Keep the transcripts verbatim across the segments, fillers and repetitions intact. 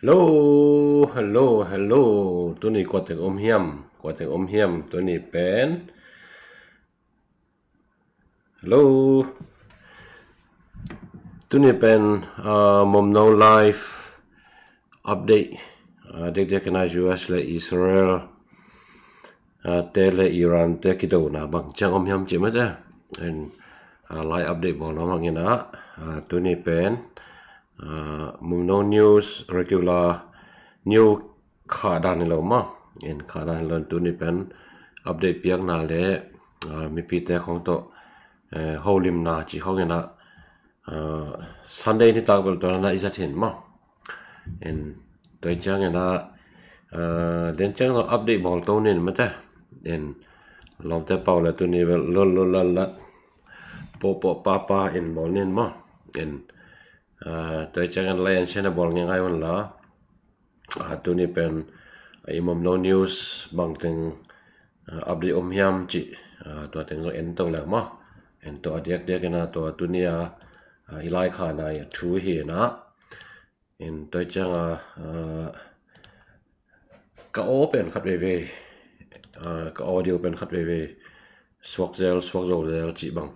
Hello, hello, hello. Tuni kua teng om hiam? Kua teng om hiam? Tuni pen. Hello. Tuni pen, ah, Momno live update. Ah, dek dek na U S le Israel, ah, te le Iran te kidona bang ciang om hiam ci mate. En, ah, live update bawl nuam hang in ah, ah, tuni pen, ah, Momno News regular news khah dan hi lo maw. En, khah dan hi lo, tuni pen update piakna le, ah, mipite khong tawh, eh, holimna ci khong in ah, ah, Sunday nitak bel tua na i zat hin maw. En, tua ciang in ah, ah, den ciang zong update bawl to nin mate. En, lawmte pau le tuni bel lol lol lal la, po po pa pa in bawl nin maw. En, ah, tua ciang in like and share na bawl ngai ngai un la. Ah, tuni pen, ah, i Momno News bang teng, ah, update om hiam ci, ah, tua teng zong en to le maw. En, tua a diak diak in ah tua tuni a, ah, i laikhakna a thu hi in ah. En, tua ciang a, ah, ka aw pen khat veivei, ah, ka audio pen khat veivei suak zel, suak zo zel cih bang.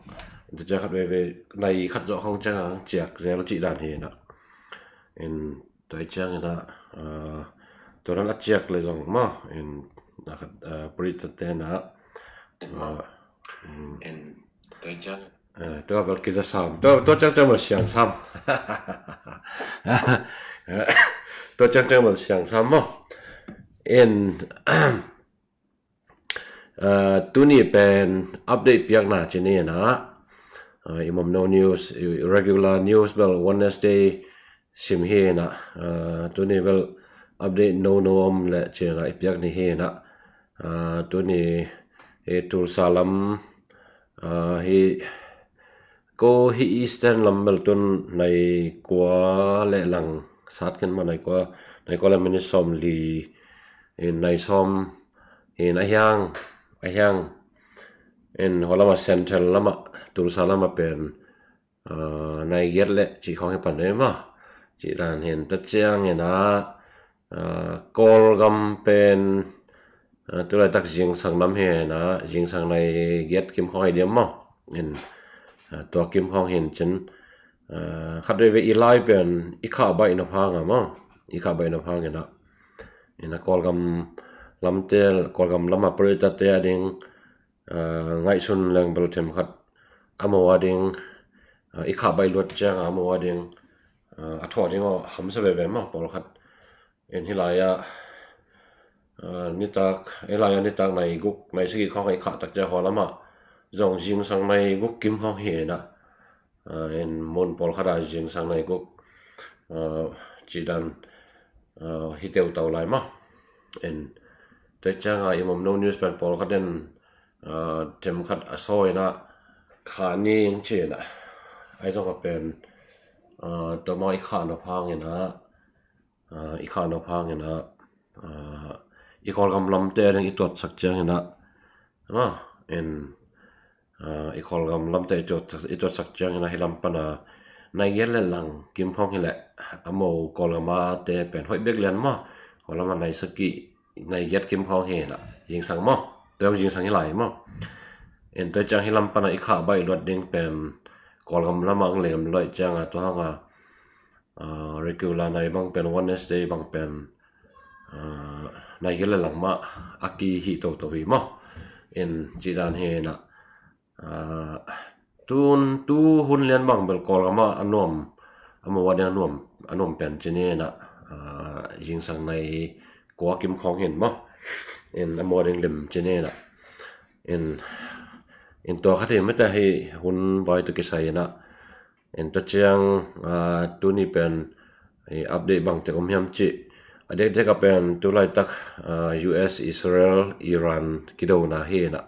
En, tua ciang khat veivei nai khat zawh khong ciang a ciak zel cih dan hi in ah. En, tua ciang in ah, ah, tua dan a ciak le zong maw. En, ah, khat, ah, prit te na, ah, mm. En, tua ciang, ah, tua bel kiza sam. Tua, tua ciang ciang bel siang sam. Tua ciang ciang bel siang sam maw. En, ah, tuni pen update piakna ci ni in ah, ah, i Momno News, i regular news bel Wednesday sim hi in ah, ah, tuni bel update nono om le ci in ah i piak ni hi in ah, ah, tuni, eh, Tulsa lam, ah, hi ko hi Eastern lam bel tun nai kua le lang sat khin maw, nai kua, nai kua le minit sawm li, in nai sawm, in a hiang, a hiang. In hua lama Central lama, Tulsa lama pen, ah, nai giat le cih khong hi pan e maw. Cih dan hin tua ciang in ah, ah, Kawlgam pen, ah, tulaitak zingsang nam hi in ah, zingsang nai giat kim khong hi diam maw. In, ah, tua kim khong hin cin, ah, khat veivei i lai pen i khah baih nop hang a maw. I khah baih nop hang in ah. In ah Kawlgam lamte, Kawlgam lama puritate a ding, ah, ngaihsun leng bel themkhat a mo a ding, ah, i khah baih luat ciang a mo a ding, ah, a thawh ding aw hamsa veve maw pawlkhat. In hi lai ah, ah, nitak, hi lai ah nitak nai guk, nai sagih khong i khah tak ciang hua lama zong zingsang nai guk kim khong hi in ah. Ah, in mun pawlkhat ah zingsang nai guk, ah, cih dan, ah, hi teutau lai maw. In tua ciang a i Momno News pen pawlkhat in, ah, themkhat a sawi in ah khah ni in ci in ah. Ahi zong a pen, ah, tua maw i khah nop hang in ah, ah, i khah nop hang in ah, ah, i Kawlgam lamte a ding i tuatsak ciang in ah, ah, in, ah, i Kawlgam lamte i tuat, i tuatsak ciang in ah hi lam pan a nai giat le lang kim khong hi leh a mo Kawlgam a te pen hoih bek lian maw. Kawlgam a nai sagih, nai giat kim khong hi in ah zingsang maw. Tua zingsang hi lai maw. In tua ciang hi lam pan a i khah baih luat ding pen Kawlgam lama ang lem luat ciang a tua hang a, ah, regular nai bang pen Wednesday bang pen, ah, nai giat le lang mah a kihih toto hi maw. In cih dan hi in ah, ah, tun tu hun lian bang bel Kawlgam ah a nuam, a mo a ding a nuam, a nuam pen ci ni in ah, ah, zingsang nai kua kim khong hi in maw. In a mo a ding lim ci ni in ah. In, in tua khat hi mate hi hun vai tawh kisai in ah. In tua ciang, ah, tuni pen, eh, update bangte om hiam cih. A dekdek a pen tulaitak, ah, U S, Israel, Iran kidona hi in ah.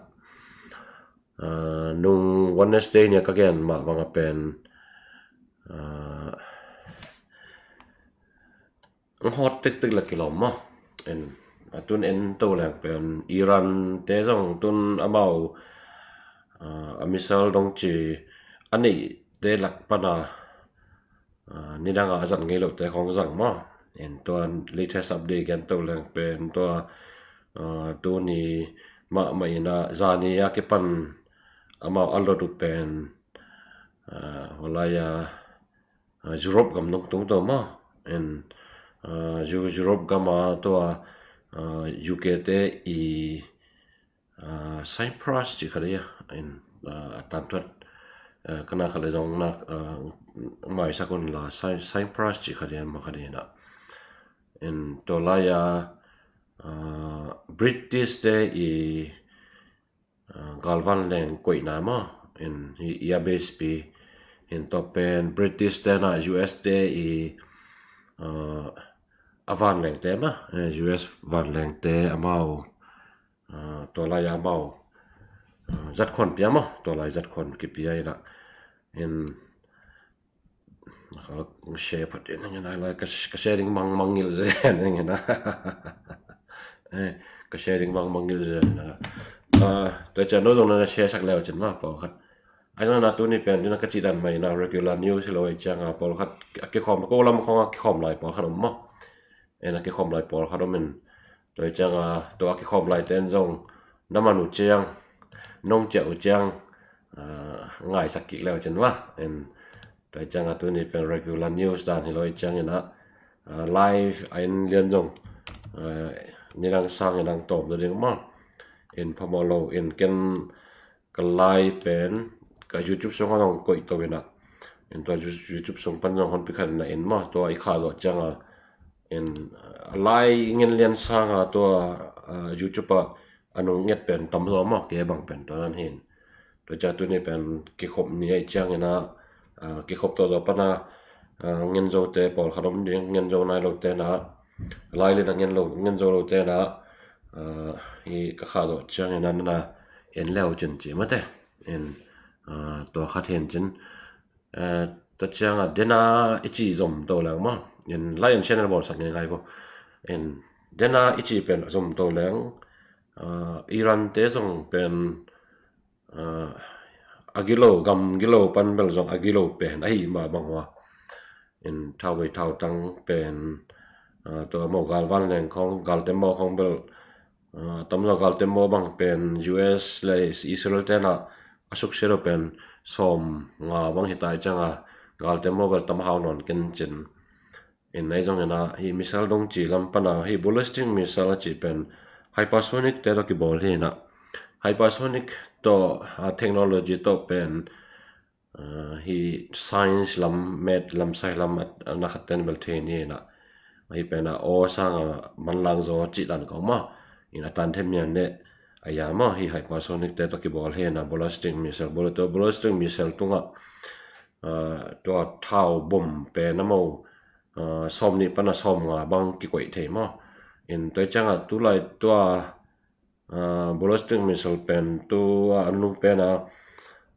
Ah, nung Wednesday ni a ka gen mah bang a pen, ah, hot tiktik la kilawm maw. En, a tun en to leng pen Iran te zong tun amau, ah, a missile dong ci a neihte lak pan a, ah, nidang a a zat ngei lote khong zang maw. En tua latest update gen to leng pen tua, ah, tuni mahmah in ah zani a kipan amau a lot uh pen, ah, holai a, ah, Europe gam nong tung to maw. En, ah, Eu-, Europe gam a tua, ah, U K te i, ah, Cyprus ci kha dia, en, ah, a tan tuat, ah, kana kha le zong na, ah, maisak un la Cy-, Cyprus ci kha dia ma kha dia na. En tua lai a, ah, British te i, ah, galvan leng koihna maw, en hi air base pi, en tua pen British te na U S te i, ah, a vanleng te ma, eh, U S vanleng te amau, ah, tua lai amau, ah, zat khuan pia maw, tua lai zat khuan kipia in ah, en, ah, share phat in ah, lai ka, ka share ding mang, mangngilh zen in ah. Eh, ka share ding mang, mangngilh zen in ah. Ah, tua ciang no zong na share sak leu cin maw, pawlkhat. Ai na, na tuni pen, dina ka cih dan mai na regular news hi lo ei ciang a, pawlkhat a kikhawm, ko lam khong a kikhawm lai pawlkhat om maw. En a kikhawm lai pawlkhat om in. Tua ei ciang a, tua a kikhawm lai ten zong, na man uh ciang, nong ciah uh ciang, ah, ngaisak kik leu cin maw. En tua ei ciang a tuni pen regular news dan hi lo ei ciang in ah, ah, live a in lian zong, ah, ni nang sang in ang tawm ding maw. En phamawh lo, en ken ka lai pen ka YouTube sung ah zong koih to in ah. En tua You-, YouTube sung pan zong hon pi khat in ah en maw, tua i kha zawh ciang a. En, ah, lai ngen lian sang a tua, ah, YouTube ah a nung nget pen tam zaw maw, kei bang pen tua nan hin. Tua ciang tuni pen kikhop ni ei ciang in ah, ah, kikhop tawh zaw pan a, ah, ngen zo te pawlkhat om ding, ngen zo nai lo te na, lai lin a ngen lo, ngen zo lo te na, ah, hi ka kha zawh ciang in ah na en leu cin ci mate. En, ah, tua khat hin cin, eh, tua ciang a dena i ci zom to leng maw. En lai en channel bawlsak ngai ngai ko. En dena i ci pen zom to leng, ah, Iran te zong pen, ah, a gilo, gam gilo pan bel zong a gilo pen ahi mah bang hua. En thauvei thautang pen, ah, tua maw galvan leng khong, galtembaw khong bel, ah, tam zaw galtembaw bang pen U S le Israel te na a suksiat uh pen sawm nga bang hi ta ei ciang a, galtembaw bel tam hau nawn ken cin. En ai zong in ah hi missile dong ci lam pan a, hi ballistic missile a ci pen hypersonic te tawh kibawl hi in ah. Hypersonic tawh, ah, technology tawh pen, ah, hi science lam, math lam, science lam a, a na khat ten bel thei ni in ah. Hi pen a aw sang a manlang zaw cih dan kong maw. En a tan them mian le a ya maw, hi hypersonic te tawh kibawl hi in ah, ballistic missile, bal-, tua ballistic missile tung ah, ah, tua thau bom pen a maw, ah, sawm nih pan a sawm nga bang kikoih thei maw. En tua ei ciang a tulai tua, ah, ballistic missile pen tua a nung pen a,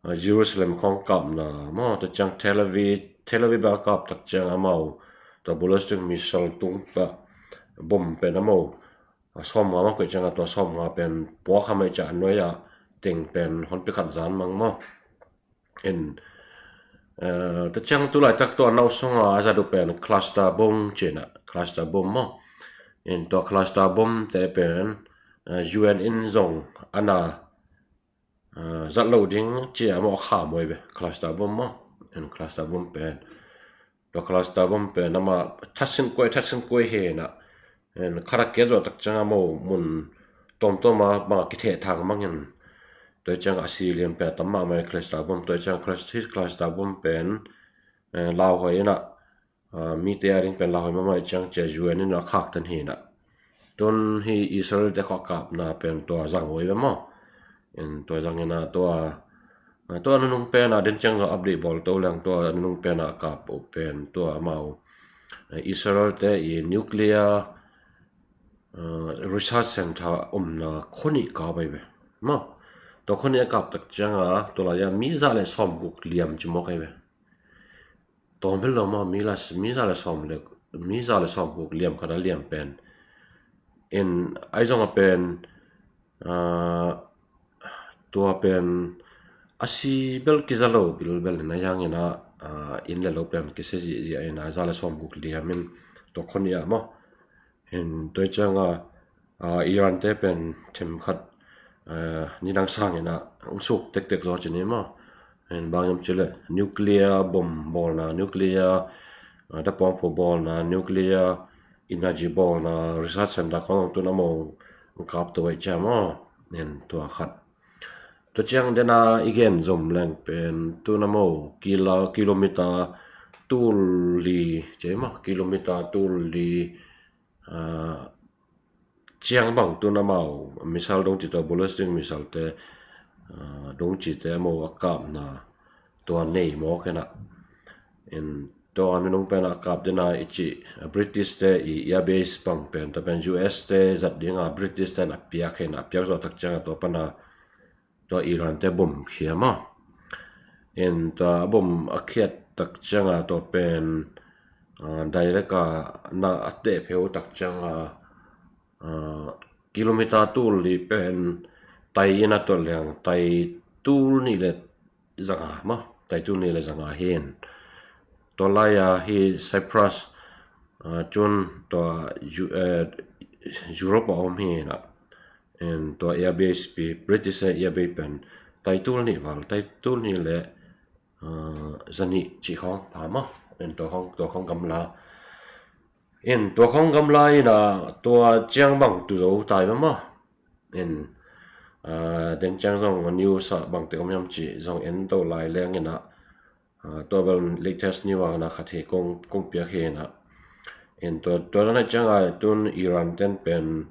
ah, Jerusalem khong kapna maw, tua ciang Tel Aviv, Tel Aviv a kap tak ciang amau tua ballistic missile tung pa bom pen a maw, ah, sawm nga bang koih ciang a tua sawm nga pen puak kha mai ciang a nuai a teng pen hon pi khat zan mang maw. En, eh, tua ciang tulaitak tua nau sung a a zat uh pen cluster bomb ci in ah, cluster bomb maw. En tua cluster bomb te pen, eh, U N in zong a na, eh, zat lo ding ci a maw a kha mawi ve, cluster bomb maw. En cluster bomb pen. Tua cluster bomb pen amah thatsin kuai, thatsin kuai hi in ah. En khat a kia zawh tak ciang a maw mun tawmtawm a bang a kitheh thang mang in. Tua ei ciang a si liam pen a tam mahmah hi cluster bomb, tua ei ciang clus-, hi cluster bomb pen, eh, lauhuai in ah, ah, mite a ding pen lauhuai mahmah ei ciang cia U N in a khak ten hi in ah. Tun hi Israel te khua kapna pen tua zang huai ve maw. En tua zang in ah tua, ah, tua nunung pen a den ciang zaw update bawl to leng tua nunung pen a kap uh pen tua amau, eh, Israel te i nuclear, ah, research center omna khua nih kap ai ve. Maw, tua khua nih a kap tak ciang a tua lai a mi za le sawm guk liam ci mawk ai ve. Tawm hel lo maw, mi la, mi za le sawm le, mi za le sawm guk liam khat a liam pen. En ai zong a pen, ah, tua pen a si bel kiza lo bilbel in a hiang in ah, ah, inn le lo pen kisia ziahziah in a za le sawm guk liam in Tua khon ia maw. Hin tua cianga, ah, Iran te pen themkhat, ah, nidang sangin ah hong suk tektek zaw ci ni maw. Hin bang hiam cih leh nuclear bomb bawlna, nuclear, ah, dapuangphu bawlna, nuclear energy bawlna research center khawng tun amau hong kap to uh cia maw. Hin tua khat. Tua ciang dena i gen zom leng pen tun amau kila kilometer tul li, ci maw, kilometer tul li, ah, ciang bang tun amau missile dong ci, tua ballistic missile te, ah, dong ci te amau a kapna tua nei mawk hi na. In tua minung pen a kap dena i ci, ah, British te i air base bang pen, tua pen U S te zat dinga British ten a piak hi na, a piak zawh tak cianga tua pana tua Iran te bom khia maw. In tua a bom a khiat tak cianga tua pen, ah, direct a na a teh pheu tak cianga, ah, kilometer tul li pen tai in a tuat liang, tai tul nih le zanga maw, tai tul nih le zanga hin. Tua laia hi Cyprus, ah, cun tua Eu-, eh, Europe a om hi na. In tua air base pi, British air base pen tai tul nih val, tai tul nih le, ah, zanih cih khawng pha maw. In tua khawng, tua khawng gamla. In tua khawng gamla in ah tua ciang bang tu zo tai maw. In, ah, deng ciang zong news ah bangte om hiam cih zong en to lai leng in ah, ah, tua bel latest news ah na khat hi kong, kong piak hi na. In tua, tua dan a cianga tun Iran ten pen,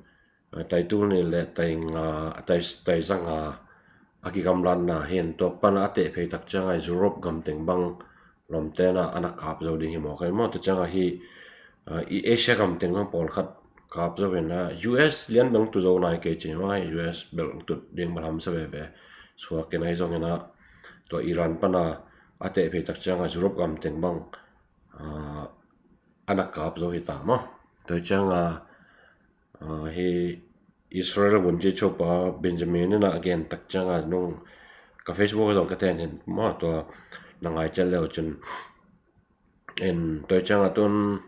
ah, tai tul nih le tai nga, tai, tai zanga a kigamlatna hin tua pana a teh phei tak cianga Europe gam teng bang lawmte na a na kap zo ding hi mawk hi maw. Tua cianga hi, ah, i Asia gam teng zong pawlkhat kap zo in ah U S lian beng tu zo nai kei ci maw, U S bel tut ding bel hamsa veve. Suak in ahi zongin ah tua Iran pana a teh phei tak cianga Europe gam teng bang, ah, a na kap zo hi ta maw. Tua cianga, ah, hi Israel vun ci chopa Benjamin in a gen tak cianga nung ka Facebook zong ka ten hin maw, tua na ngai ciat leu cun. In tua cianga tun,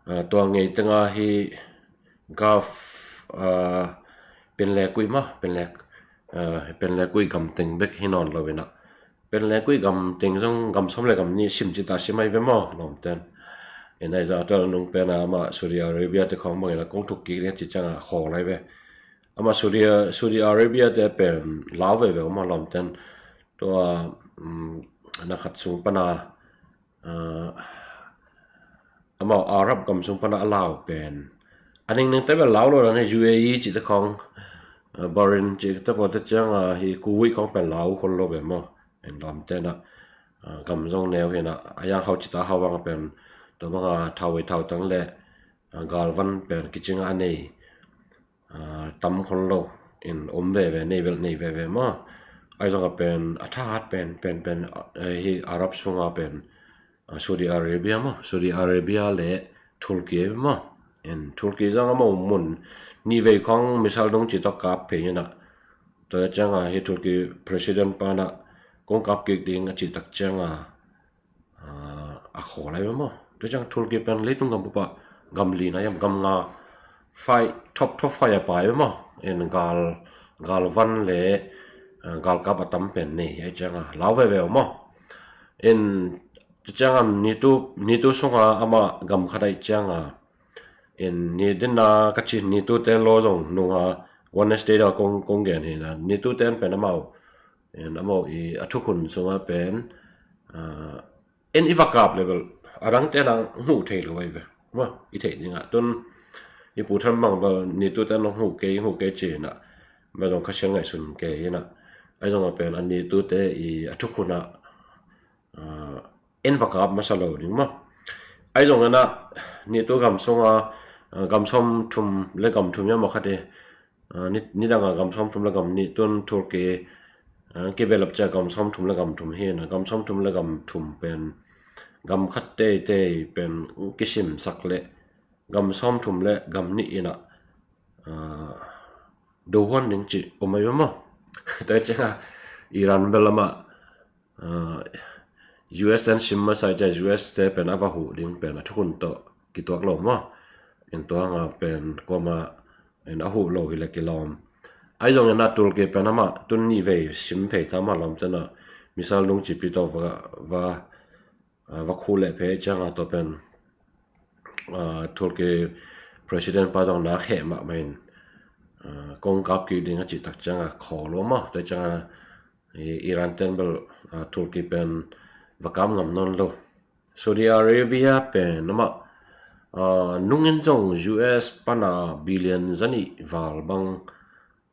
ah, tua ngei tenga hi Gulf, ah, penlekui maw, penlek, ah, penlekui gam teng bek hi nawn lo in ah. Penlekui gam teng zong gam sawm le gam nih sim ci ta sim ai ve maw, lawmten. In ai za tua nung pen a amah Saudi Arabia te khawng bangin a kong thuk kik ding ci cianga khawl ai ve. Amah Saudi, Saudi Arabia te pen lau veve maw, lawmten. Tua, um, na khat sung pana, ah, amau Arab gam sung pana a lau pen a ningning te bel lau lo na, U A E cih te khawng, ah, Bahrain cih te pawh te cianga hi Kuwait khawng pen lau khol lo ve maw. En lawmten ah, ah, gam zong neu hi na, a yang hau ci ta hau bang pen tua banga thau ei thau tang le, ah, galvan pen kicing a nei, ah, tam khol lo. In om veve, nei bel nei veve maw. Ai zong a pen a thahat pen, pen, pen, ah, hi Arab sunga pen, ah, Saudi Arabia maw, Saudi Arabia le Turkey maw. In Turkey zong amau mun nih vei khawng missile dong ci tawh kap phei in ah. Tua cianga hi Turkey president pana kong kap kik ding a cih tak cianga, ah, a khawl ai ve maw. Tua ciang Turkey pen leitung gam bupa gam li na hiam, gam nga five, top, top five a pai ve maw. In gal, galvan le, ah, galkap a tam pen nei ai cianga lau veve maw. In tua cianga NATO, NATO sunga amah gam khat ai cianga, in ni dinna ka ci NATO te law zong nunga Wednesday da kong, kong gen hi na, NATO te an pen amau, in amau i a thukhun sunga pen, ah, en i va kap le bel a dang te nang hmuh thei lo ai ve maw, i theih dingah tun i pu than bang bel NATO te nang hmuh kei, hmuh kei ci na, bel zong Kha Siang ngaihsun kei na. Ai zong a pen a NATO te i a thukhun ah, ah, en va kap masa lo ding maw. Ai zong in ah NATO gam sunga, ah, gam sawm thum le gam thum ia maw khat hi. Ah, ni, nidanga gam sawm thum le gam nih tun Turkey, ah, kibelap cia gam sawm thum le gam thum hi na, gam sawm thum le gam thum pen gam khat teitei pen kisimsak le gam sawm thum le gam nih in ah, ah, do huan ding ci om ai maw. Tua cianga Iran bel amah, ah, U S an sim masa cia U S te pen a va huh ding pen a thukhun tawh kituak lo maw. In tua hanga pen kuama in a huh lo hi le kilawm. Ahi zongin a Turkey pen amah tun nih vei sim phei ta mah lawm tena missile nung cipi tawh va, va, va khuh leh phei cianga tua pen Turkey president pa zong nak heh mahmah in kong kap kik ding a cih tak cianga khawl lo maw. Tua cianga Iran ten bel Turkey pen va kap ngam nawn lo. Saudi Arabia pen amah nungin zong U S pana billion zanih val bang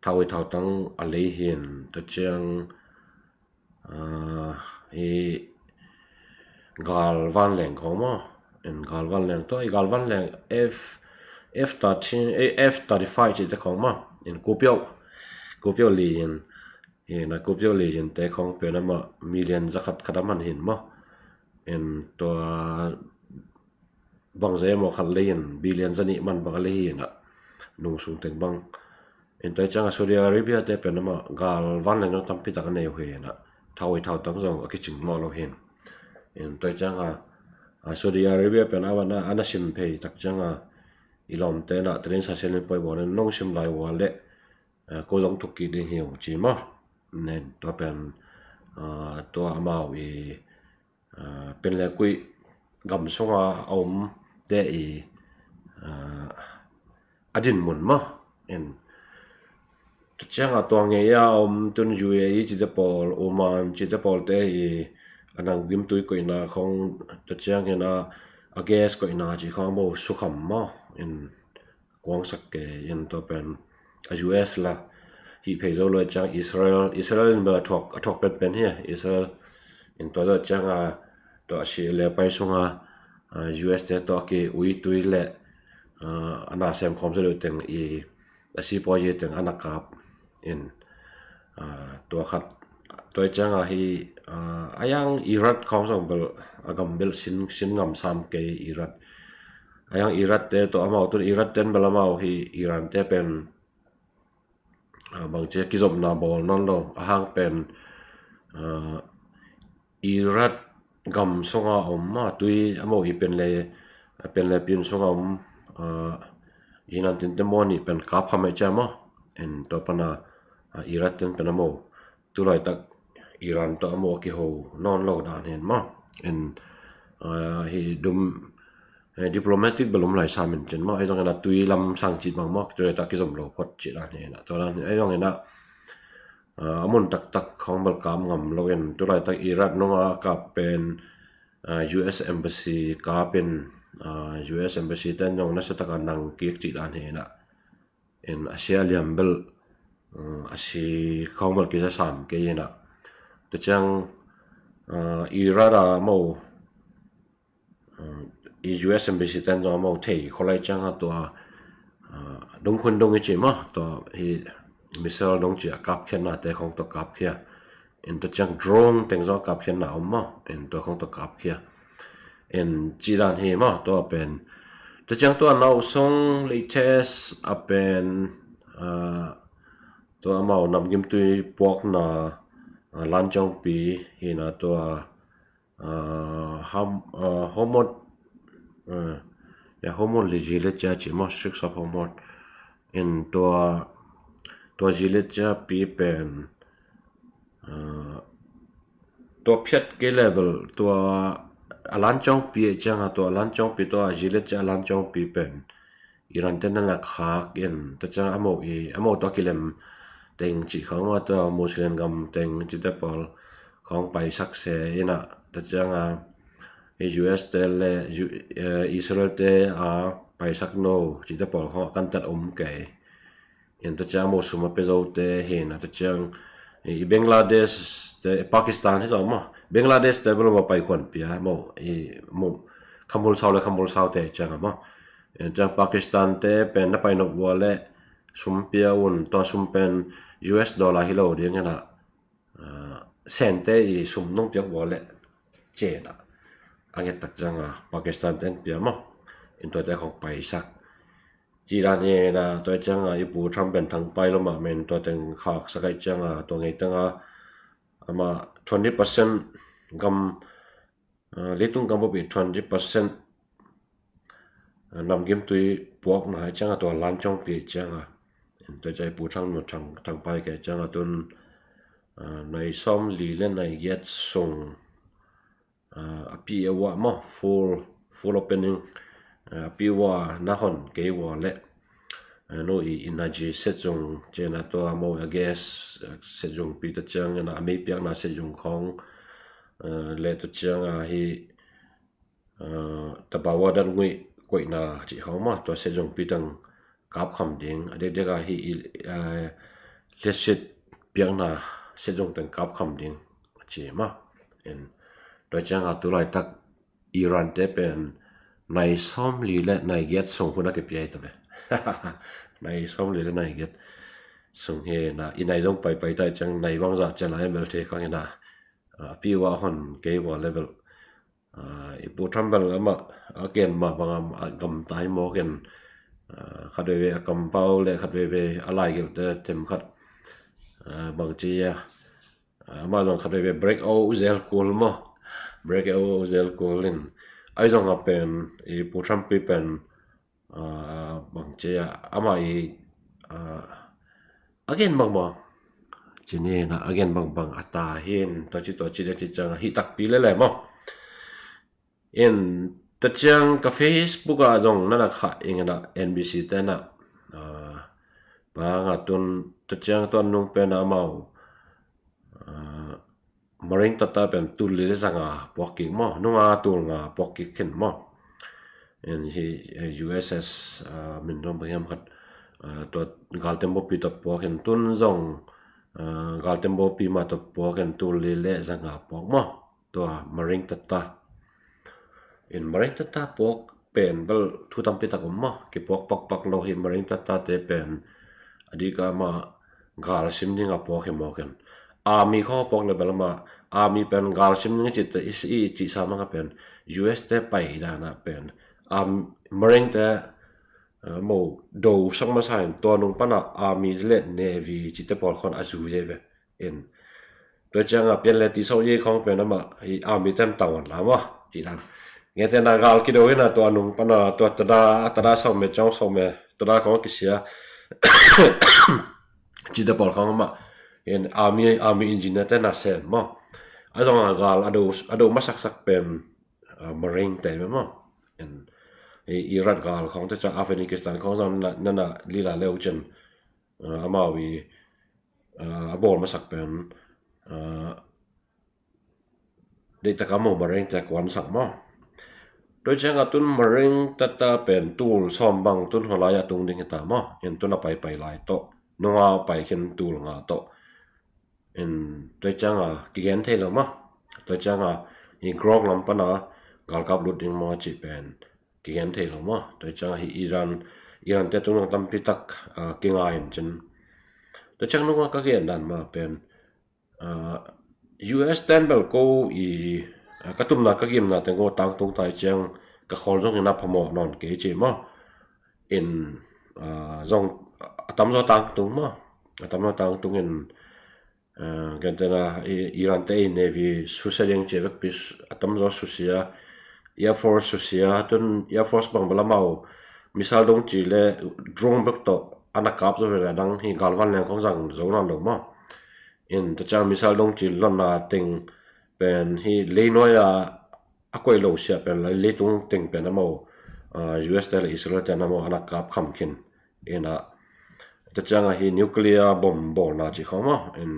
thau i thautang a lei hin tua ciang hi gal vanleng khong maw. In gal vanleng tua i gal vanleng F F thirteen F thirty five cihte khong maw. In kupiau kupiau li in hi na kupiau li in te khong pen amah million zakhat khat a man hin maw. In tua bangzah emaw khat lei in billion zanih man bang a lei hi na nung sung teng bang. In tua cianga Saudi Arabia te pen amah gal vanleng zong tampi tak a nei uh hi na thau i thautang zong a kicing mawh lo hin. In tua cianga Saudi Arabia pen a vana ana sim phei tak cianga i lawmte na tren sa selin poi bawlin nong sim lai ua le ko zong thuk kik ding hi uh ci maw. Nen tua pen tua amau i pen le kuih gam sunga a om te i a din mun maw. In tua cianga tua ngei a om tun U A E cihte pawl Oman cihte pawl te i a nang gimtui koihna khong tua ciangin a gas koihna cih khong a mo sukham maw. In kuangsak kei in tua pen a U S la hih phei zo lo ciang Israel Israel in bel a thuak a thuak penpen hi. Israel in tua zawh cianga tua a si le pai sunga U S te tua ki uitui le a na sem khawm zo lo teng i a si pawi teng ana kap in tua khat tua cianga hi a yang Iraq khawng zong bel a gam bel sin sin ngam sam kei Iraq a yang Iraq te tua amau tun Iraq ten bel amau hi Iran te pen bangci kizopna bawl nawn lo a hang pen Iraq gam sunga om ma tui amau i pen le pen le pin sunga om Iran tin te maw nih pen kap kha mai cia maw. En tua pana Iraq ten pen amau tulaitak Iran tawh amau a kiho nawn lo dan hen maw. En hi dum diplomatic bel om lai sam in cin maw. Ei zong en a tui lam sang cih bang maw tulaitak kizom lo phot cih dan hen a tua dan ei zong en a a mun taktak khong bel kap ngam lo in tulaitak Iraq nunga kap pen U S embassy kap in U S embassy ten zong nasa taka nang kik cih dan hen a in a sia liam bel a si khong bel kisa sam kei in a tua ciang Iraq a mo i U S embassy ten zong a mo thei kholai ciang a tua dungkhun dung i ci maw tua hi missile dung ci a kapkhiatna te khong tua kapkhia in tua ciang drone teng zong a kapkhiatna om maw in tua khong tua kapkhia in ci dan hi maw tua pen tua ciang tua nau song latest a pen tua amau namgimtui puakna lan ciangpi hi na tua Hormuz Hormuz li zilet cia ci maw Strait of Hormuz in tua tua zilet cia pi pen tua phiat kei level tua a lan ciangpi ciang a tua a lan ciangpi tua zilet cia a lan ciangpi pen Iran ten na khak in tua ciang amau i amau tua kilem teng ci khong a tua Muslim gam teng ci te pawl khong paisak se in a tua ciang a i U S te le Israel te a paisak no ci te pawl khong a kan tat om kei in tua ciang amau sum a pe zo te hi na tua ciang i Bangladesh te Pakistan hi zo maw Bangladesh te bel maw pai khuan pia maw i maw khamul sau le khamul sau te ciang a maw Tua Pakistan te pen na pai nop ua le sum pia un tua sum pen U S dollar hi lo ding ina Sen te i sum nong piak ua le cena a nget tak cianga Pakistan ten pia maw in tua te khong paisak ci dan ina tua cianga i pu Trump pen thang pai lo mah men tua teng khak sakai cianga tua ngei tanga ama twenty percent gam leitung gam bopi twenty percent namgimtui puakna hi cianga tua lan ciangpi cianga, tua ciai pu thang nu thang thang pai kei cianga tun nai sawm li le nai giat sung a pi a wa maw, full full opening a pi wa na hon kei wa le nu i inaji set zung ciana tua maw a gas set zung pi ta ciang ina a mei piakna set zung khong le ta cianga hi tabawa dan ngui koihna ci khong maw tua set zung pi tang kap kham ding a dek dek a hi i hlesit piakna set zung tang kap kham ding ci maw. Tua cianga tu laitak Iran te pen nai sawm li le nai giat sung hun a kipiai ta ve. Nai sawm li le nai giat sung hi na i nai zong paipai ta i ciang nai bangzah cian lai a mel thei khang hi na a pi wa hon kei wa level i pu thambel ama a ken ma bang a gam tai maw ken khat veve a kampau le khat veve a laigelh te tem khat bang ci a ama zong khat veve break o zel kul maw, break o zel kul in ai zong a pen i pu thampi pen bang ci a ama i a gen bang maw, ci ni na a gen bang bang a ta hin tua ci tua ci le ci ciang a hi takpi le le maw. In ta ciang ka Facebook ah zong nana khah ing ina N B C te na bang a tun ta ciang tuan nung pen a mau maring tata pen tul li le zanga puak kik maw, nunga tul nga puak kik khin maw. In hi U S S min dong bang hiam khat tua galtembo pi ta puak in tun zong galtembo pi ma ta puak in tul li le zanga puak maw. Tua maring tata in maring tata puak pen bel thu tampi tak om maw, kipuak pakpak lo hi maring tata te pen a dik a ma gal sim ding a puak hi mawk in. Army khaw puak le bel ama army pen gal sim ding cih te i cih sa manga pen U S te pai dana pen maring te mo do sang masa in tua nung pana army le navy cih te pawl khon a zu ve ve. In tua cianga pian le ti sau ye khong pen ama hi army ten tau an lama ci dan. Nge te na gal kido ina tua nung pana tua tada tada sau me ciang sau me tada khong kisia ci te pawl khong ama in army army engineer te na sen maw. A zong a gal a do a do masaksak pen maring te me maw. In i rat gal khong te ciang Afghanistan khong zong nana lila leu cin amau i a bawl masak pen deihtaka mo maring te kuan sak maw. Tua cianga tun maring tata pen tul sawm bang tun holai a tung ding hita maw. In tun a paipai lai tawh nunga pai khin tul nga tawh in tua cianga kigen thei lo maw. Tua cianga i grok lam pana galkap lut ding maw cih pen kigen thei lo maw. Tua cianga hi Iran Iran te tung tampi tak kingai in cin. Tua ciang nunga ka gen dan ma pen U S ten bel ko i ka tumna ka gimna teng ko tangtung tai ciang ka khawl zong ina phamawh nawn kei ci maw. In zong a tamzaw tangtung maw, a tamzaw tangtung in gentena Iran te i navy susia ding ci vekpi a tamzaw susia, air force susia tun air force bang bel amau missile dong ci le drone bek tawh ana kap zaw ve le dang hi galvan leng khong zang zo nawn lo maw. In ta ciang missile dong ci lonna teng pen hi leinuai a a koih lo sia pen leitung teng pen amau U S te le Israel te amau ana kap kham khin. Ina ta cianga hi nuclear bomb bawlna ci khong maw. In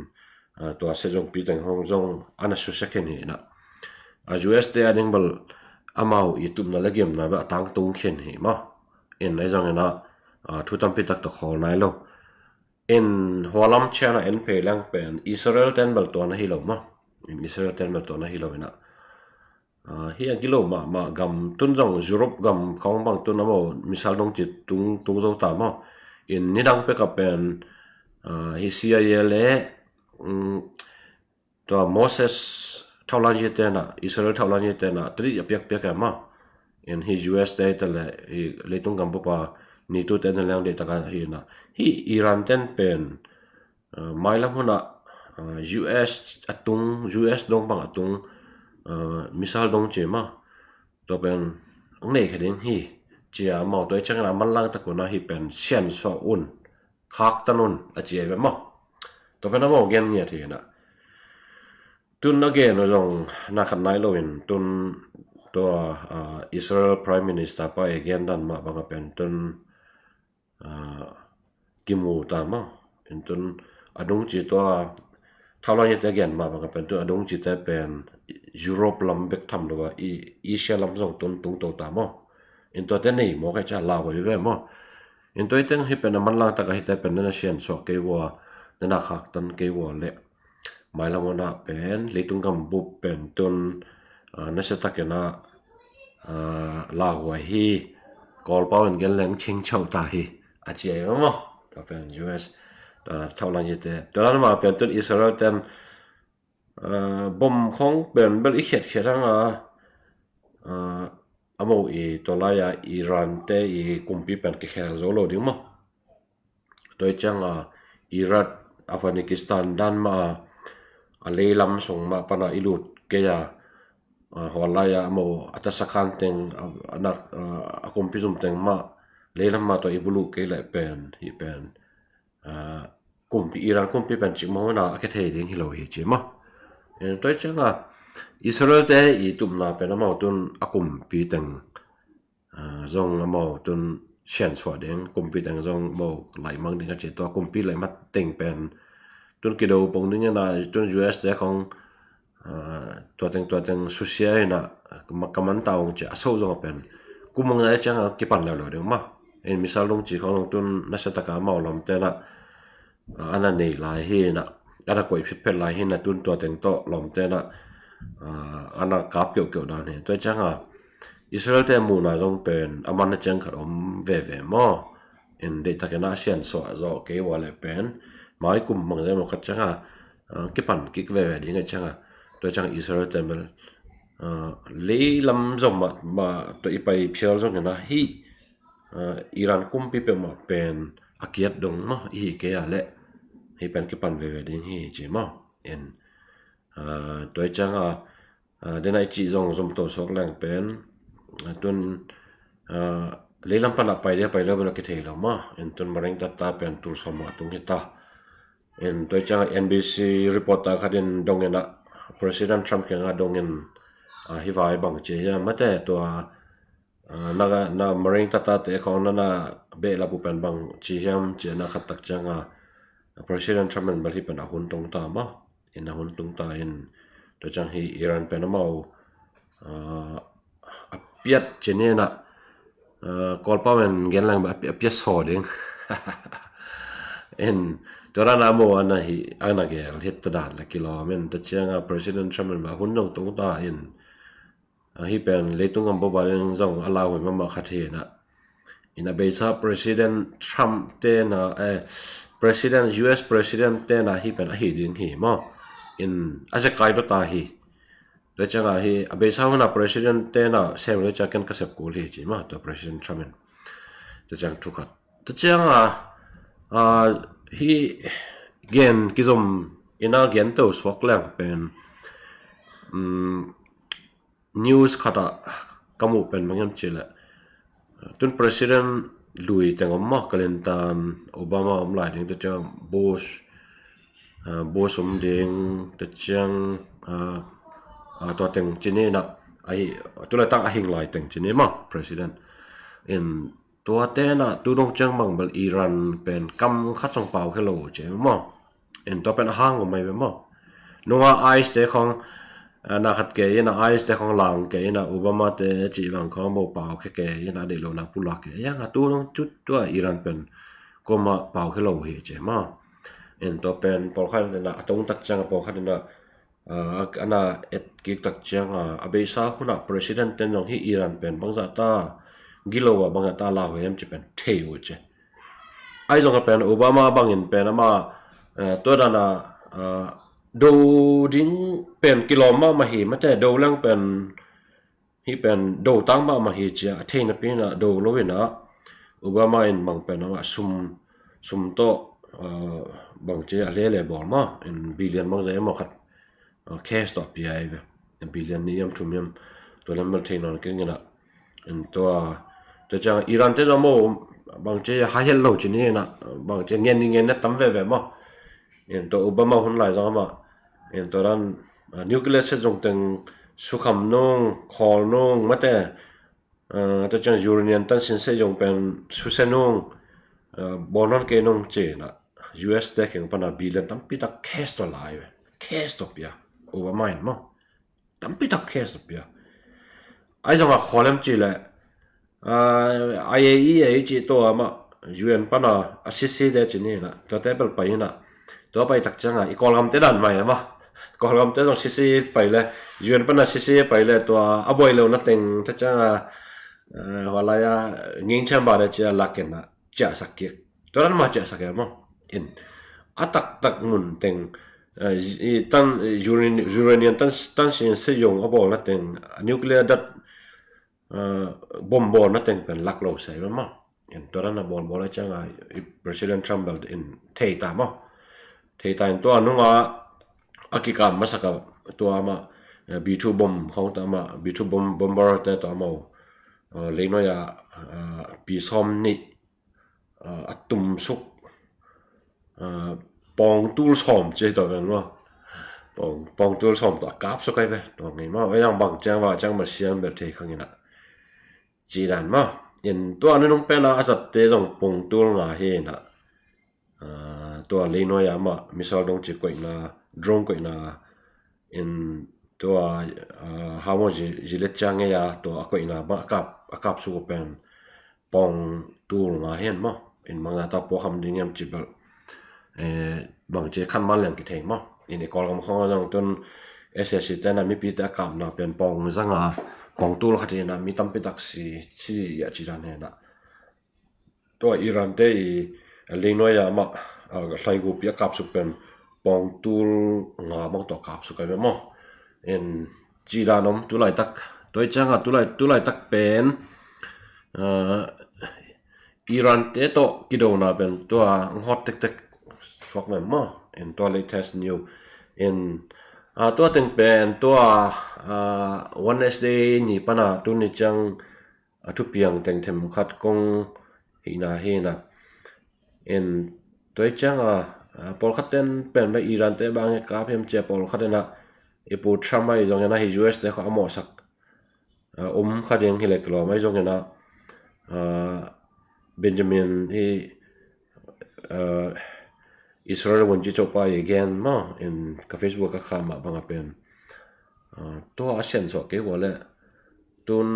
tua se zong pi teng hong zong ana susia khin hi ina U S te a ding bel amau i tumna le gimna bel a tangtung khin hi maw. In ai zong ina thu tampi tak tawh khawl nai lo. In hualam ciana en phei leng pen Israel ten bel tuan ahi lo maw. In Israel ten bel tuan ahi lo ina hi a gilo mahmah gam tun zong Europe gam khong bang tun amau missile dong ci tung tung zo ta maw. In nidang peka pen hi C I A le tua Moses thaulan ye tena Israel thaulan ye tena tri a piak piak e maw. In hi U S te te le hi leitung gam pupa ni tu te na leng deihtaka hi na hi Iran ten pen mailam huna U S a tung U S dong bang a tung missile dong ci maw. Tua pen ang nei kha ding hi ci a maw, tua i ciangin a manlang tak un a hih pen siansuah un, khaktan un a ci a ve maw. Tua pen a maw gen ngiat hi na. Tun a gen uh zong na khat nai lo in tun tua, ah, Israel Prime Minister pa i gen dan mah bang a pen tun, ah, kimu ta maw. In tun a dungci tua thaulan yate gen mah bang a pen tun a dungcite pen Europe lam bek tham lo a, i Asia lam zong tun tung to ta maw. In tuate nei maw kai ca lau a ve maw. In tua i teng hih pen a manlang tak a hihte pen na na siansuah kei vua, na na khaktan kei vua le mailam hun ah pen leitung gambup pen tun, ah, nasia takin ah, ah, lauhuai hi, Kawlpau in gen leng chingchau ta hi a ci a ve maw. Tua pen U S, ah, thaulan yate tua dan mah pen tun Israel ten, ah, bom khong pen bel i khiatkhiat hang a, ah, a mo i tua lai a Iran te i kumpi pen kikhel zo lo ding maw. Tua i ciang a Iraq, Afghanistan dan mah a, a leilam sung mah pana i lut kei a, a, hual lai a mo a tasakhan teng, a, a nak, a, a kumpi zum teng mah leilam mah tua i buluh kei leh pen, hih pen, a, kumpi, Iran kumpi pen cik maw na a kethei ding hi lo hi ci maw. Eh, tua i ciang a Israel te i tupna pen a mo tun a kumpi teng, ah, zong a mo tun siansuah ding, kumpi teng zong mo laimang ding a ci tua kumpi laimang teng pen tun kido pong ding a na tun U S te khong, ah, tua teng, tua teng susia hi na, ma-, kaman ta ong ci a so zong a pen. Kumang a ciang a kipan lelo ding maw. In misal dungci khong tun nasia taka mau lam te na, ah, ana nei lai hi na, ana koih phitphet lai hi na tun tua teng tawh lawmte na, ah, ana kap keuhkeuh dan hi. Tua ciang a Israel te muhna zong pen a man a ciang khat om veve maw. In deihtakin a siansuah zawh kei vua le pen mai kum bang zai maw khat ciang a, ah, kipan kik veve ding a ciang a. Tua ciang Israel te mel, ah, leilam zong mah, mah tua i pai phial zong in a hih, ah, Iran kumpi peuhmah pen a kiat dong maw i hi kei a leh hih pen kipan veve ding hi ci maw. In, ah, tua i ciang a, ah, dena i cih zong zom to suak leng pen, ah, tun, ah, leilam pana pai dia pai lo bena kithei lo maw. In tun maring tata pen tul sawm a tung hi ta. In tua i ciang a N B C reporter khat in dong in a President Trump kiang a dong in, ah, hih vai bang ci hiam mate tua, ah, na, na maring tata te khong na na behlap uh pen bang ci hiam ci a na khat tak ciang a President Trump in bel hih pen a hun tung ta maw. In a hun tung ta in tua ciang hih Iran pen a mau, ah, a piat ci ni na, ah, Kawlpau in gen lang a pi-, a piat saw ding. In tua dan a mo ana hi, ana gel hit ta dan la kilawm in tua ciang a President Trump in bel a hun dong tung ta in, ah, hih pen leitung gambup a ding zong a lauhuai mahmah khat hi na. In a beisa President Trump te na, eh, President, U S President te na hih pen a hi ding hi maw. In a zekai dota hi. Tua ciang a hi a beisa hun a President te na sem le cia ken ka sep kul hi ci maw tua President Trump in. Tua ciang thu khat. Tua ciang a, ah, hih gen kizom in a gen to suak leng pen, um, news khat ah ka muh pen bang hiam cih leh tun President lui teng om maw, Clinton, Obama om lai ding, tua ciang Bush, ah, Bush om ding, tua ciang, ah, ah, tua teng ci ni na, ahi, tu laitak a hing lai teng ci ni maw, President. In tuate na tu dong ciang bang bel Iran pen kam khat zong pau khia lo ci maw. In tua pen a hang om mai ve maw. Nunga ICE te khong, ah, na khat kei in a ICE te khong lang kei in a Obama te cih bang khong mo pau khia kei in a deih lo na pulak kei. Yang a tu dong cut tua Iran pen kuama pau khia lo hi ci maw. In tua pen pawlkhat in a, a tong tak ciang a pawlkhat in a, ah, ana et kik tak ciang a, a beisa hun a President ten zong hih Iran pen bangzah ta gilo a bangzah ta lauhuai hiam ci pen thei uh ci. Ahi zong a pen Obama bangin pen ama, eh, tua dan a, ah, do ding pen kilawm mahmah hi mate, do leng pen hih pen do tang mahmah hi ci a, a theihna pi in a do lo in a, Obama in bang pen ama sum, sum tawh, ah, bang ci a lele bawl maw, in billion bangzah emaw khat, ah, cash tawh pia hi ve. Billion nih hiam thum hiam tua lam bel thei nawn keng in a. In tua Tua ciang Iran te zong maw, bangci ha hial lo ci ni na, bangci ngen ni ngen na tam veve maw. In tua Obama hun lai zong amah in tua dan, ah, nuclear set zong teng sukham nung, khawl nung mate, ah, tua ciang uranium tan sin set zong pen suse nung, ah, bawl nawn kei nung ci na, U S te kiang pana billion tampi tak cash tua lai ve. Cash tua pia. Obama in maw. Tampi tak cash tua pia. Ai zong a khawl em ci le, ah, I A E A ci tua amah U N pana a sisi de ci ni na. Tua te bel pai na. Tua pai tak ciang a i Kawlgam te dan mai amah. Kawlgam te zong sisi pai le, U N pana sisi pai le, tua a buai lo na teng ta ciang a, ah, hualai a nging chamber de ci a lak in na. Ciahsak kik. Tua dan mah ciahsak e maw. In a taktak mun teng, eh, i tan, uranium, uranium tan, tan sin se zong a bawlna teng, nuclear dat, eh, bom bawlna teng pen lak lo sai maw. In tua dan a bawl bawl a ciang a, i President Trump bel in thei ta maw. Thei ta in tua nung a a kikam masak a tua amah, eh, B two bom khong ta amah, B two bom, bomber te tua amah, eh, leinuai a, eh, pi sawm nih, ah, a tumsuk, ah, pawngtul sawm ci hi tawh pen maw. Pawng, pawngtul sawm tawh a kapsuk ai ve. Tua ngei maw. Ei ang bang ciang, bang ciang mah siam bel thei khang in a. Ci dan maw. In tua nunung pen a a zatte zong pawngtul nga hi in a. Ah, tua leinuai a mah missile dong ci koihna, drone koihna, in tua, ah, hamo zi, zilet ciang ngei a tua a koihna mah a kap, a kapsuk pen pawngtul nga hian maw. In mangna ta pawkham ding hiam ci bel, eh, bangci khan man leng kithei maw. In i Kawlgam khong a zong tun S A C te na mipite a kapna pen pawng zanga pawngtul khat hi na mi tampi tak si, si a ci dan hi na. Tua Iran te i, a, leinuai a mah, a, hlaigupi a kapsuk pen pawngtul nga bang tua kapsuk ai ve maw. In ci dan om tulaitak. Tua i ciang a tulai, tulaitak pen, a, Iran te tawh kidona pen tua ngot tektek suak ve maw. In tua latest new. In, a, tua teng pen tua, a, Wednesday ni pana tuni ciang a thupiang teng themkhat kong hihna hi na. In tua i ciang a, a, pawlkhat ten pen mah Iran te bang e kap hiam cia pawlkhat in a i pu Trump ahi zong in a hi U S te kha a mawhsak, a, um kha ding hi lek lawm ahi zong in a, a, Benjamin hi, a, Israel wun ci copa i gen maw in ka Facebook a kha mah bang a pen, a, tua a sian suak kei ua le tun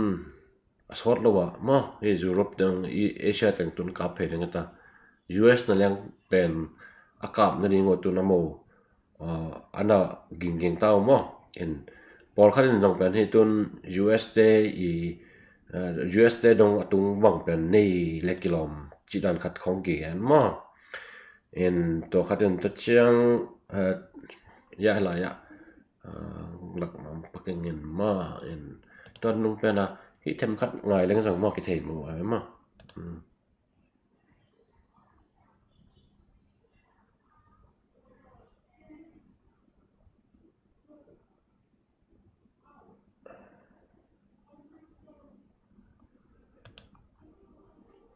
a sawt lo ah maw, hi Europe teng, i Asia teng tun kap phei ding a ta. U S na liang pen a kap na ding uh tun a mo, a, ana gingging ta uh maw. In pawlkhat in zong pen hi tun U S te i, a, U S te dong a tung bang pen nei le kilawm ci dan khat khong gen maw. In tua khat in ta ciang, a, ya la ya. A, lak mam pakeng in ma in tuan nung pen a hi themkhat ngai leng zong maw kithei mu ai maw. Hmm.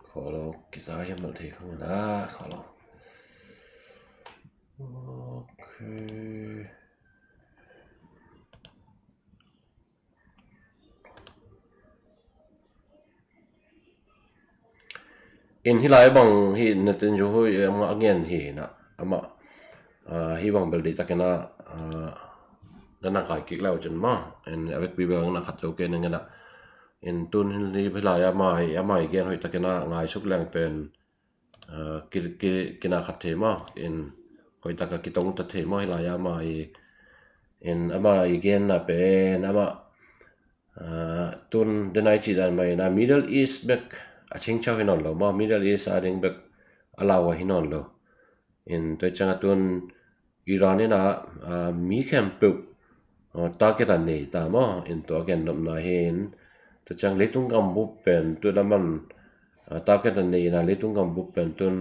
Kholo kita hiam mal thei khang na kholo. Okay. In hi lai bang hi na tin ju hui, eh, amah a ngen hi na, amah, ah, hi bang bel dei takin a, ah, na na kai kik lau cin ma. In a vekpi bel na khat zo ke na ngen a. In tun hi lai amah, amah i gen hui takin a ngai suk leng pen, ah, ki, ki, kina khat thei maw, in hoih taka kitong ta thei maw hi lai amah i, in amah i genna pen, amah, ah, tun denai ci dan mai na Middle East bek a chingchau hi nawn lo maw, Middle East a ding bek a lau a hi nawn lo. In tua ciang a tun Iran in a, ah, mi khempeuh, ah, target a nei ta maw, in tua gen nopna hi in, tua ciang leitung gambup pen tun a man, ah, target a nei in a leitung gambup pen tun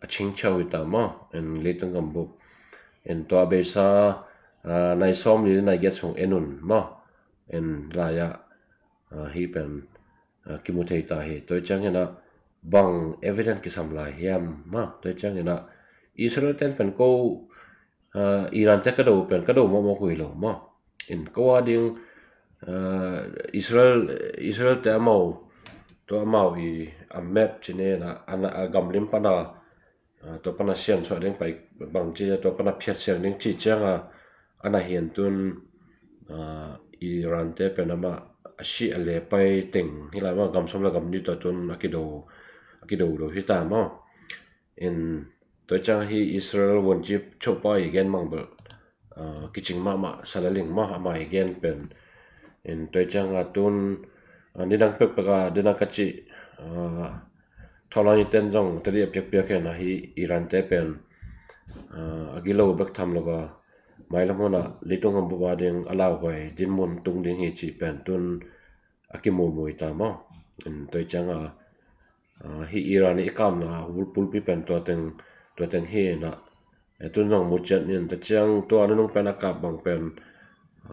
a chingchau hi ta maw, in leitung gambup. In tua beisa, ah, nai sawm li nai giat sung en un maw, in lai ah, ah, hi pen, kimu thei ta hi. Tua ciangin ah bang evidence kisam lai hiam maw? Tua ciangin ah Israel ten pen ko Iran te ka do pen ka do mawkmawk uh hi lo maw? In ko a ding Israel Israel te amau tua amau i a map cih ni a gamlim pana tua pana siansuah ding pai bang ci tua pana phiat siang ding ci cianga ana hian tun Iran te pen ama a si a le pai teng hi lai maw? Gam som le gam ni tua tun a kido a kido do hi ta maw? In tua ciang hi Israel vuanci chopa i gen mang bel kicing mahmah salaling maw ama i gen pen. In tua cianga tun nidang pekpeka dena ka cih thawlani ten zong tadi a piakpiak hen ahi Iran te pen a gilo bek tham lo a mailam hona leitung a buba ding a lauhuai dinmun tung ding hi cih pen tun a kimumui ta maw? In tua cianga hi Iran i kamna pulpi pen tua teng tua teng hi na tun zong mu ciat nin ta ciang tua nunung pen a kap bang pen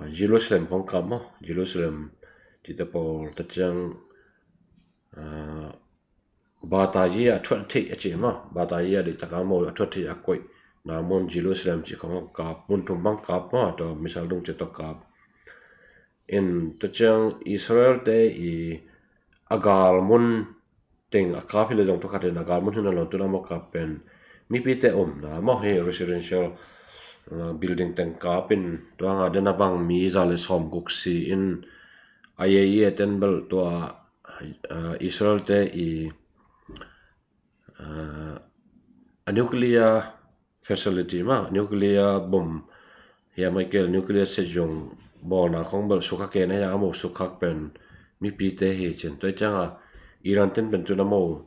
Jerusalem kong kap maw? Jerusalem tite pawl ta ciang batayi a thuat thei a ci maw? Batayi a di taka maw a thuat thei a koih na mun Jerusalem ci kong kap mun thum bang kap maw? Tua misal dung ci to kap. In ta ciang Israel te i a gal mun teng a kap hi le zong tua khatin a gal mun hin a lo tun a maw kap pen mipite omna maw hi residential building teng kap in tua nga dena bang mi za le sawm guk si in a ye ye ten bel tua Israel te i a nuclear facility maw nuclear bomb hi a Michael nuclear sejong bawlna khong bel sukha kena hi a maw sukha pen mipite hi cin tua cianga Iran ten pen tun a maw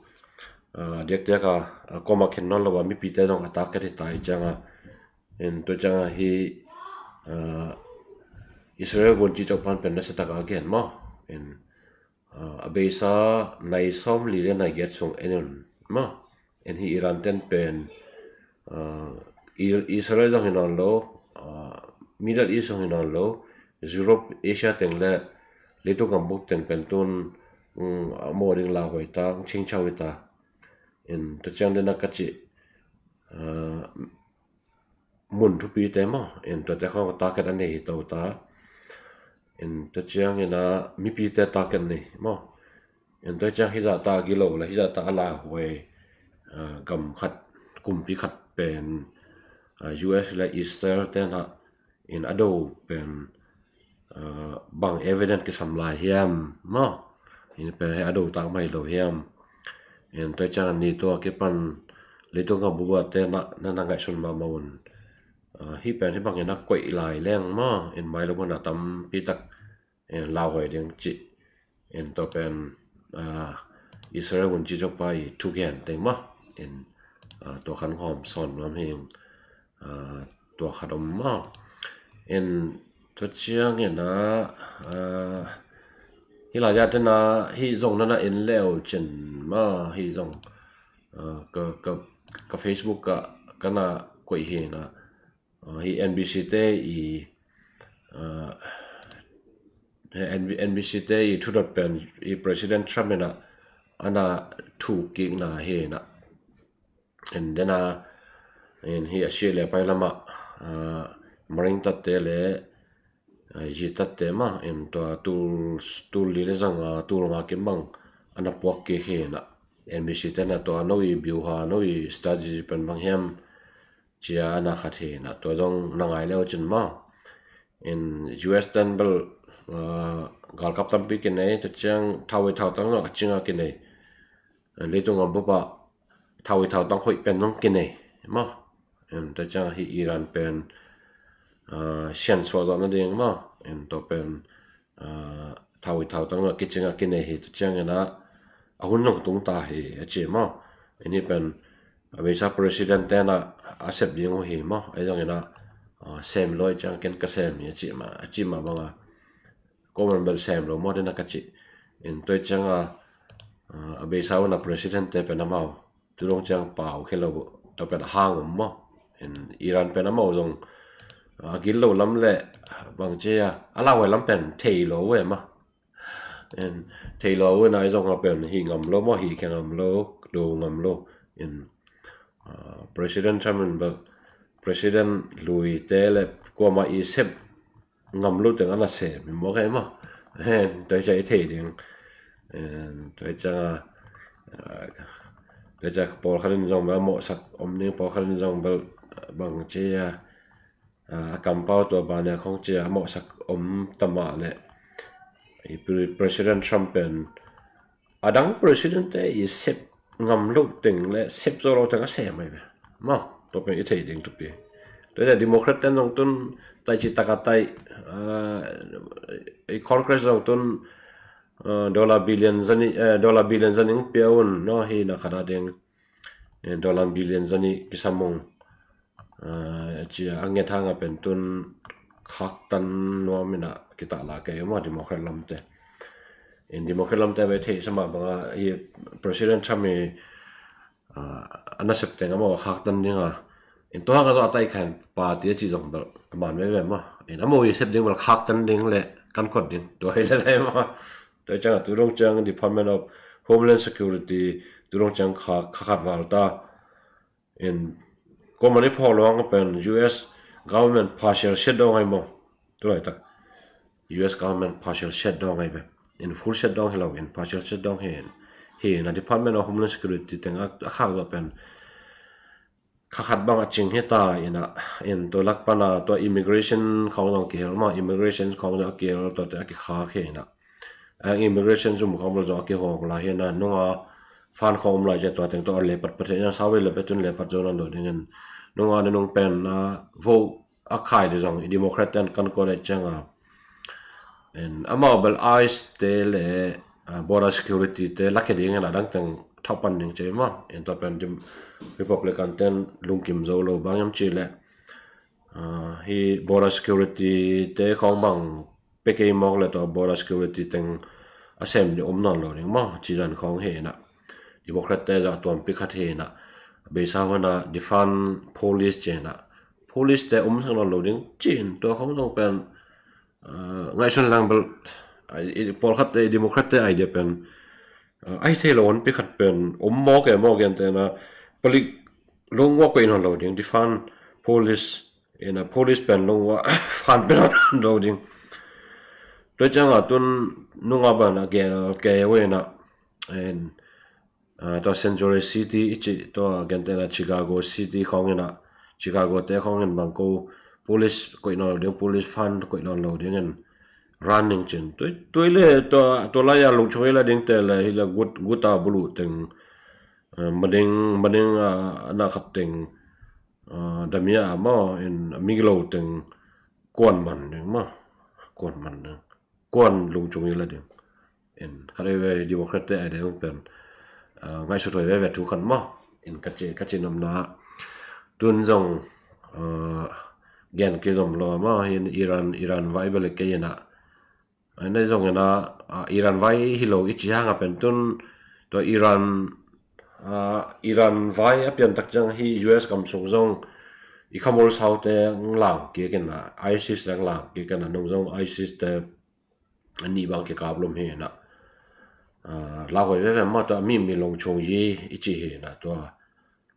diakdiak a koma khen non lo a mipite zong a target hi ta hi cianga. In tua cianga hi Israel vuanci chopan pen nasa taka gen maw? In a beisa nai sawm li le nai giat sung en un maw? En hi Iran ten pen Israel zong hi nawn lo, Middle East zong hi nawn lo, Europe, Asia teng le leitung gambuk teng pen tun a maw ding lauhuai ta, chingchau hi ta. In tua ciang dena ka cih mun thupi te maw? In tuate khawng target a nei hi to ta. In tua ciang ina mipite target nei maw? In tua ciang hizah ta a gilo le hizah ta a lauhuai gam khat kumpi khat pen US le Israel tena in a do pen bang evidence kisam lai hiam maw? In pen hi a do tak mai lo hiam? In tua ciang ni tua kipan leitung a buba te na na ngaihsun mahmah un. Hi pen hi bangin a koih lai leng maw? In mai lo hona tampi tak in lauhuai ding cih. In tua pen Israel vuanci chopa i thugen teng maw? In tua khan khawm sawn nuam hing tua khat om maw? In tua ciang ina hi lai a tena hi zong nana in leu cin maw hi zong ka ka ka Facebook ka kana koih hi na hi NBC te i NBC te i thudot pen i President Trump ina ana thu kikna hi na. In dena in hi a si le pai lama maring tatte le yi tatte ma in tua tul tul li le zanga tul nga kim bang ana puak kik hi na. NBC tena tua no i biuha no i strategy pen bang hiam cia ana khat hi na tua zong na ngai leu cin ma. In US ten bel galkap tampi kinei tua ciang thau i thau tang a cinga kinei. Leitung a bupa thau i thau tang hoih pen nong kinei ma. In tua ciang hi Iran pen sian suah zawh nading ma. In tua pen thau i thau tang a kicing a kinei hi tua ciang ina a hun nong tung ta hi a ci ma. In hi pen a beisa president tena a sep ding uh hi ma. A zong ina sem lo i ciang ken ka sem hi a ci ma a ci ma banga. Ko man bel sem lo maw dena ka ci. In tua cianga a beisa una president te pen amau tudong ciang pau khe lo tua pen a hang om maw. In Iran pen amau zong a gil lo lam le bang cia a lau lam pen thei lo ve ma. En, thei lo uh in a, i zong a pen hi ngam lo maw, hi khia ngam lo, do ngam lo. In, ah, President Trump in bel President lui te le kuama i sep ngam lo teng a na sem hi maw, kei maw. Hen, tua hi ciang i thei ding. En, tua hi ciang a, ah, tua hi ciang pawlkhat in zong bel mawhsak om ding, pawlkhat in zong bel bang ci a, ah, a kampau tua bania khong ci a mawhsak om ta mah le. I pre-, President Trump pen a dang president te i sep ngam lo teng le sep zo lo teng a sem mai ve. Maw, tua pen i thei ding thupi. Tua hi ciang Democrat te zong tun tai ci taka tai, ah, i Congress zong tun, ah, dollar billion zanih, eh, dollar billion zanih pia un, no, hi na khat a ding. Eh, dollar billion zanih kisam ung. Ah, ci a, a nget hang a pen tun khaktan nuam in a kitahlah kei maw, Democrat lam te. In Democrat lam te bel thei sa mah bang a, i President Trump i, ah, a nasep teng a maw khaktan ding a. In tua hang a zong a tai khan party a ci zong bel a man veve maw. In a maw i sep ding bel khaktan ding le kan kot ding. Tua hi le lai maw. Tua hi ciang a tu dong ciang Department of Homeland Security tu dong ciang kha, kha khat val ta. In, kuamah in i phawk lo hang a pen U S government partial shutdown ahi maw. Tu laitak U S government partial shutdown ahi ve. In full shutdown hi lo in partial shutdown hi in. Hi in a Department of Homeland Security teng a, a khak lo pen kha khat bang a cing hi ta in a, in tua lak pan a tua immigration khong zong kihel maw, immigration khong zong a kihel, tua te a kikhak hi in a. A immigration zum khong bel zong a kihawk lai hi in a, nunga fund khong om lai cia tua teng tua a lepat pat hi in a, sau le lepat tun lepat zo nawn lo ding in. Nunga nunung pen a vote a khai ding zong i Democrat ten kan ko le ciang a. In amau bel ICE te le, ah, border security te lakhia ding in a dang teng thaupan ding ci maw. In tua pen Dem-, Republican ten lungkim zo lo bang hiam ci le, ah, hi border security te khong bang pia kei mawk le tua border security teng a sem ding om nawn lo ding maw, ci dan khong hi in a. Democrat te zong a tuampi khat hi in a. Beisa hun a defund police ci in a. Police te om sak nawn lo ding ci in tua khong zong pen, ah, ngaihsun lang bel, ah, i, pawlkhat te, Democrat te idea pen, ah, ahi thei lo hun pi khat pen om mawk e maw, gentehna palik lungua koih nawn lo ding, defund police in a, police pen lungua fund pia nawn lo ding. Tua ciang a tun nunga ban a gel kei uh in a, in, ah, tua Century City i ci, tua gentehna Chicago City khong in a, Chicago te khong in bang ko police koih nawn lo ding, police fund koih nawn lo ding in running cin. Tua, tua le tua, tua lai a lungchung i la ding te le hi le gut, guta bulu teng, ah, mading, mading, ah, na khat teng, ah, damia a maw, in a migilo teng kuan man ding maw, kuan man ding. Kuan lungchung i la ding. In khat veve Democrat te a ding pen, ah, ngaihsut huai veve thu khat maw. In ka ci, ka ci nopna tun zong, ah, gen kizom lo maw, in Iran, Iran vai bel kei in a. Ai, na zong in a, ah, Iran vai hi lo i ci hang a pen tun tua Iran, ah, Iran vai a pian tak ciang hi U S gam sung zong i khamul sau te lang kik in a, ISIS te lang kik in a, nung zong ISIS te a nih bang kikap lum hi in a. Ah, lauhuai veve maw, tua a mi mi lungchung yi i ci hi in a, tua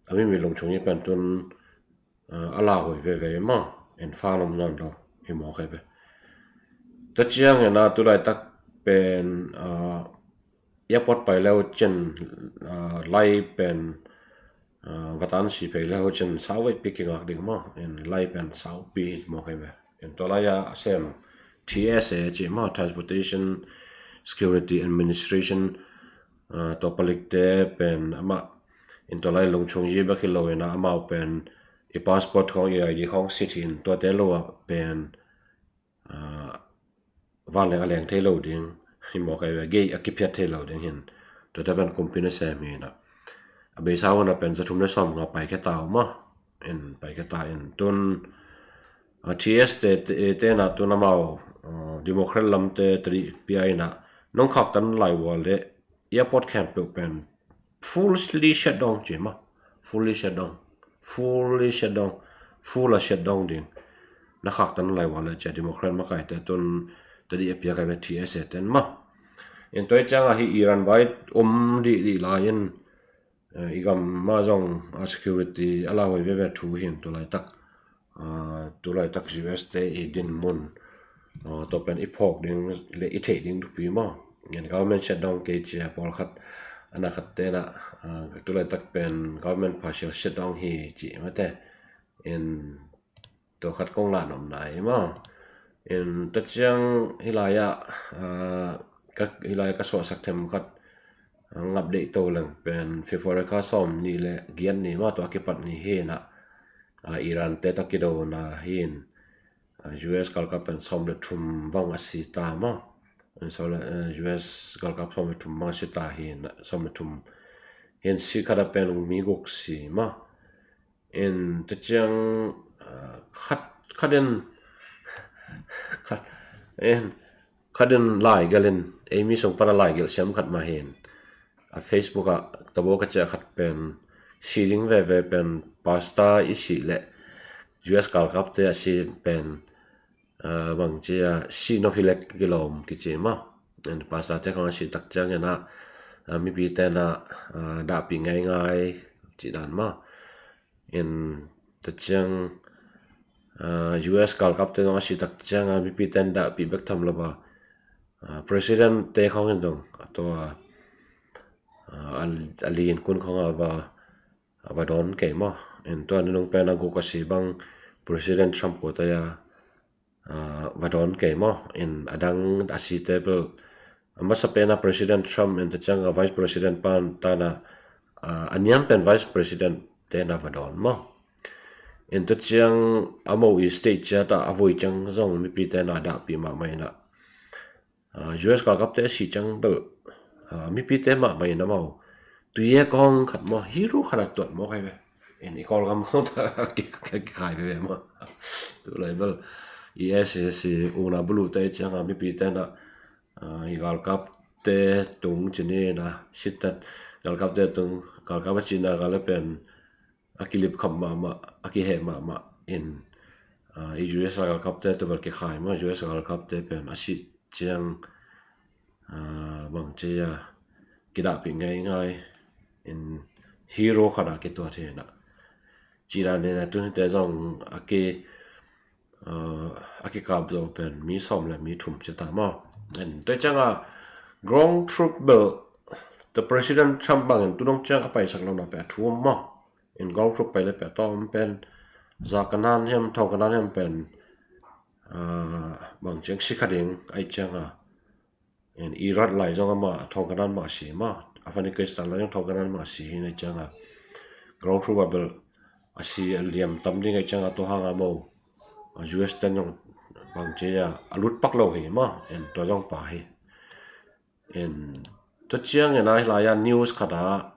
a mi mi lungchung yi pen tun, ah, a lauhuai veve maw, in fa lum nawn lo hi maw, kei ve. Tua ciang in a tu laitak pen, ah, airport pai le uh cin, ah, lai pen, ah, vatan si phei le uh cin sau vei pi kingak ding maw, in lai pen sau pi hi maw, kei ve. In tua lai a sem TSA ci maw, Transportation Security Administration, ah, tua palik te pen amah in tua lai lungchung yi bek hi lo in a, amau pen i passport khong, i ID khong sit hi in, tua te lo a pen, ah, van leng a leng thei lo ding hi maw, kei ve, gei a kiphiat thei lo ding hi in. Tua te pen kumpi na sem hi in a. A beisa hun a pen za thum le sawm nga pai khe ta uh maw. In pai khe ta in tun, ah, TSA te, te, te in a tun amau, ah, Democrat lam te tadi pia in a, nong khaktan lai ua le airport khempeuh pen fully shutdown ci maw. Fully shutdown. Fully shutdown. Full a shutdown ding. Na khaktan lai ua le ci a Democrat makai te tun tadi a pia kei ve TSA ten maw. In tua ciangah hi Iran vai om dihdih lai-in, eh, i gam mah zong, ah, security a lauhuai veve thu hi in tu laitak, ah, tu laitak U S te i dinmun, ah, tua pen i phawk ding le i theih ding thupi maw. In government shutdown kei cia pawlkhat, a na khat tenah, ah, tu laitak pen government partial shutdown hi ci mate. In tua khat kong lah nopna hi maw. In tua ciang hi lai-ah, ah, ka, hi lai ka suahsak them khat, ah, ngap deih to leng pen February kha sawm nih le giat ni maw, tua kipat ni hi inah, ah, Iran te tawh kidona hi in, ah, U S galkap pen sawm le thum bang a si ta maw. In sawm le, eh, U S galkap sawm le thum bang a si ta hi inah, sawm le thum hi in, si khat a pen mi guk si maw. In tua ciang, ah, khat, khat in, khat in, khat in laigelh in, ei mi sung pana laigelh siam khat mah hi in, a Facebook ah tabaw ka ciah khat pen, si ding veve pen pastor i sih leh U S galkapte a si pen, ah, bang ci a, si nop hi leh kilawm kici maw. In pastor te khong a si tak ciang inah, ah, mipi tenah, ah, dahpih ngaingai ci dan maw. In tua ciang, ah, U S galkapte zong a si tak ciang a mipi ten dahpih bek tham lo a, ah, president te khong in zong a tua, ah, a, a lin kun khong a va, a va dawn kei maw. In tua ni nung pen a guk a si bang President Trump ko taya, ah, va dawn kei maw. In a dang a si te bel, a masa pen a President Trump in tua ciang a Vice President pan tana, ah, a niam pen Vice President tena va dawn maw. In tua ciang a mo i state ciat a a voi ciang zong mipi tena dahpih mahmah inah, ah, U S galkapte a si ciang bel, ah, mipite mahmah inah maw. Tuye kong khat maw, hero khat a tuat maw kai ve. In i Kawlgam khong ta ki, ki, kikhai veve maw. Tu lai bel, i S A C una bulu te ciang a mipi tena, ah, i galkapte tung cini na, sitat galkapte tung, galkap a cina gale pen a kilip kham mahmah, a kiheh mahmah in, ah, i U S galkapte tu bel kikhai maw, U S galkapte pen a si ciang, ah, bang ci a, kidahpih ngaingai in hero khat a kituat hi inah. Ci dan inah tu hite zong a ki, ah, a kikap zo pen mi sawm le mi thum ci ta maw. In tua ciang a ground troop bel, the President Trump bangin tu dong ciang a paisak lo na pe a thu om maw. In ground troop pai le pe a tawm pen, za ka nan hiam, thong ka nan hiam pen, ah, bang ciang si kha ding ai ciang a. In Iraq lai zong amah thong ka nan mah si maw. Afghanistan lai zong thong ka nan mah si hi nai ciang a. Ground troop a bel a si a liam tam ding ai ciang a, tua hang a mo, a U S ten zong bang ci a, a lut pak lo hi maw. In tua zong pa hi. In tua ciang inah hi lai-ah news khat ah,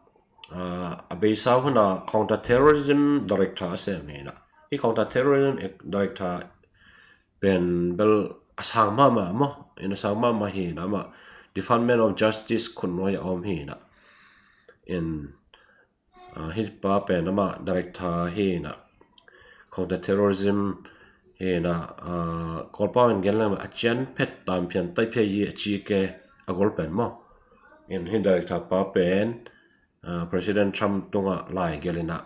ah, a beisa hunah counter terrorism director a sem hi inah. Hi counter terrorism director pen bel a sang mahmah maw. In a sang mahmah hi inah amah Department of Justice khutnuai a om hi inah. In, ah, hi pa pen amah director hi inah, counter terrorism hi inah, ah, Kawlpau in gen leng a cian phet tam phian tai phia yi a ci ke a gol pen maw. In hi director pa pen, ah, President Trump tungah laigelh inah,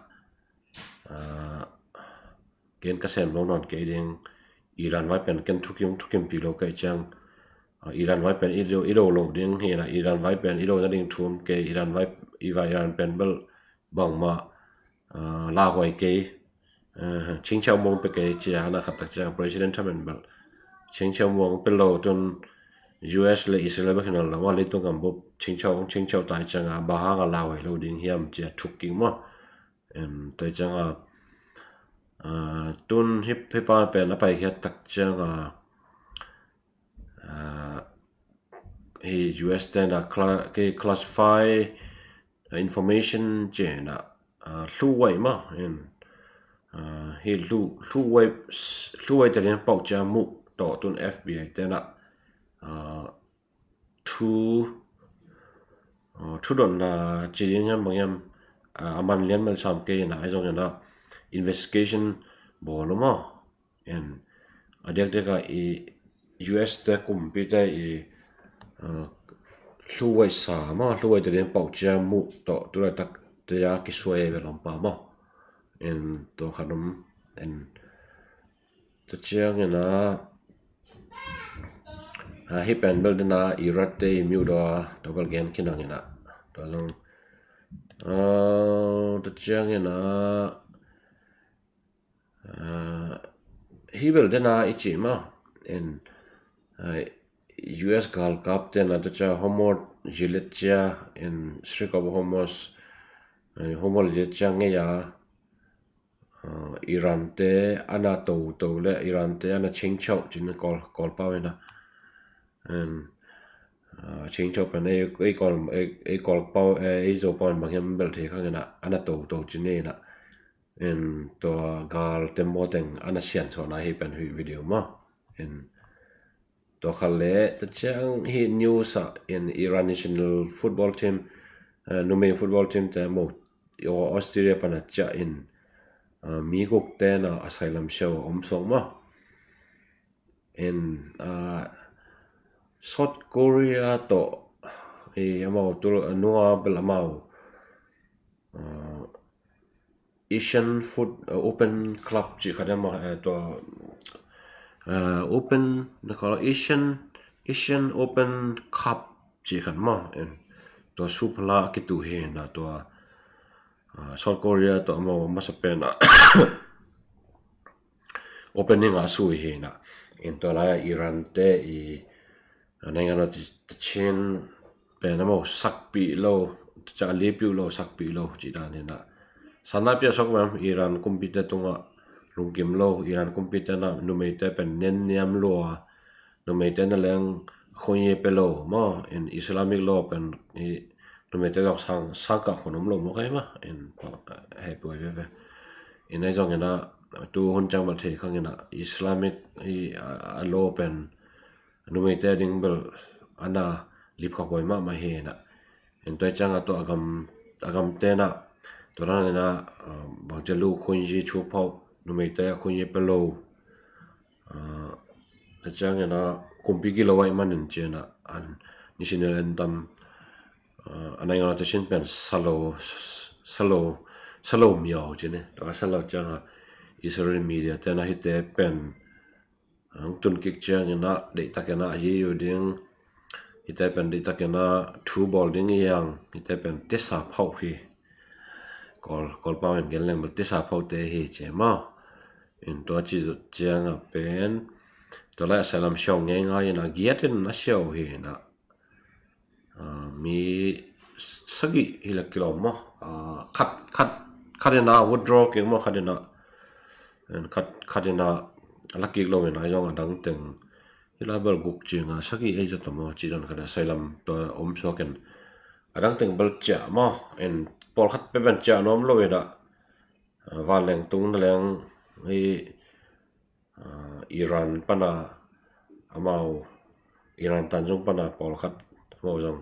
ah, ken ka sem lo nawn kei ding, Iran vai pen ken thukim, thukimpih lo kei ciang, ah, Iran vai pen i do, i do lo ding hi inah, Iran vai pen i do nading thu om kei, Iran vai, i vai Iran pen bel bangmah, ah, lauhuai kei, ah, Chingchau muang pe kei ci a, a na khat tak ciang President Trump in bel Chingchau muang pe lo tun U S le Israel bek hi nawn lo a, leitung gam bup Chingchau, Chingchau tai ciang a, bang hang a lauhuai lo ding hiam ci a thuk kik maw. Em, tua ciang a, ah, tun hi, hi pa pen a pai khiat tak ciang a, ah, hi U S ten a cla-, kei classify information ci inah, ah, hluhuai maw. In, ah, hi hlu, hluhuai, hluhuai te lian pau cia muh tawh tun F B I ten ah, ah, thu, ah, thudotna ci ding hiam bang hiam, ah, a man lian mel sam kei inah, ai zong inah investigation bawl lo maw. In a diakdiak ah i U S te kumpite i, ah, hluhuai sa maw, hluhuai te ding pauh cia muh tawh tulaitak te a kisuai ve lawmpa maw. En tua khat om en tua ciangin a, a, hih pen bel dena Iran te i miuh daw a tua bel gen kinang in a tua zong, a, tua ciangin a, a, hih bel dena i cih maw en, a, U S galkap tena tua cia Hormuz zilet cia en Strait of Hormuz, a, Hormuz zilet cia ngei a, a, Iran te ana toto le Iran te ana chingchau cin Kawl, Kawlpau ina. En, a, chingchau pen ei, ei Kawl, ei, ei Kawlpau, ei, ei Zopau in bang hiam bel thei khang ina ana toto cin ina. En tua gal tembaw teng ana sian suahna hih pen hih video maw. En tua khat le tua ciang hih news ah in Iran national football team, a, numei football team te maw, Australia pana ciah in, a, mi guk tena asylum siau a om suak maw. En, a, South Korea tawh, e, amau tul, a, nunga bel amau, a, Asian Foot, a, Open Club cih khat amau, e, tua, a, Open, na kala Asian, Asian Open Cup cih khat maw, en, tua suphala a kitu hi na tua, a, South Korea tawh amau masa pen a opening a sui hi na. En tua lai Iran te i, a, naingan a ti, ti chin pen amau sakpih lo, cia lipiu lo sakpih lo cih dan hi na. Sana pia sok mem Iran kumpite tunga lungkim lo, Iran kumpite na numeite pen nenniam lua, numeite na leng khunye pe lo maw, en Islamic law pen i numeite zong sang, sang kah khun om lo maw kai maw, en hei puai veve. En ai zong ina tu hun ciang bel thei khang ina Islamic i, a, a law pen numeite ding bel ana lip khak huai mahmah hi ina. En tua ciang a tua a gam, a gam tena tua dan ina, a, bang cia lu khunye chu phau numeite a khunye pe lo. A, a ciangin a kumpi gilo ai manin cian a an national anthem, a, a naingan a te sin pen salo, salo, salo miau cine. Tua salo ciang a Israel media tena hite pen ang tun kik ciangin a deihtakin a a yi u ding. Hite pen deihtakin a thu bawl ding i ang. Hite pen tisa phau hi. Kawl, Kawlpau in gen leng bel tisa phau te hi cia maw. In tua ci zut ciang a pen tua lai a salam siau ngei ngai in a giat in a siau hi na. A, mi sagih hi la kilawm maw. A, khat, khat, khat in a withdraw kik maw, khat in a, khat, khat in a la kik lo in a zong a dang teng hi la bel guk cing a sagih ei zot maw, ci dan khat a salam tua om suak in a dang teng bel cia maw, en pawlkhat pe ben cia nuam lo in a, a, vanleng tung na leng hi, a, Iran pana amau, Iran tanzung pana pawlkhat amau zong,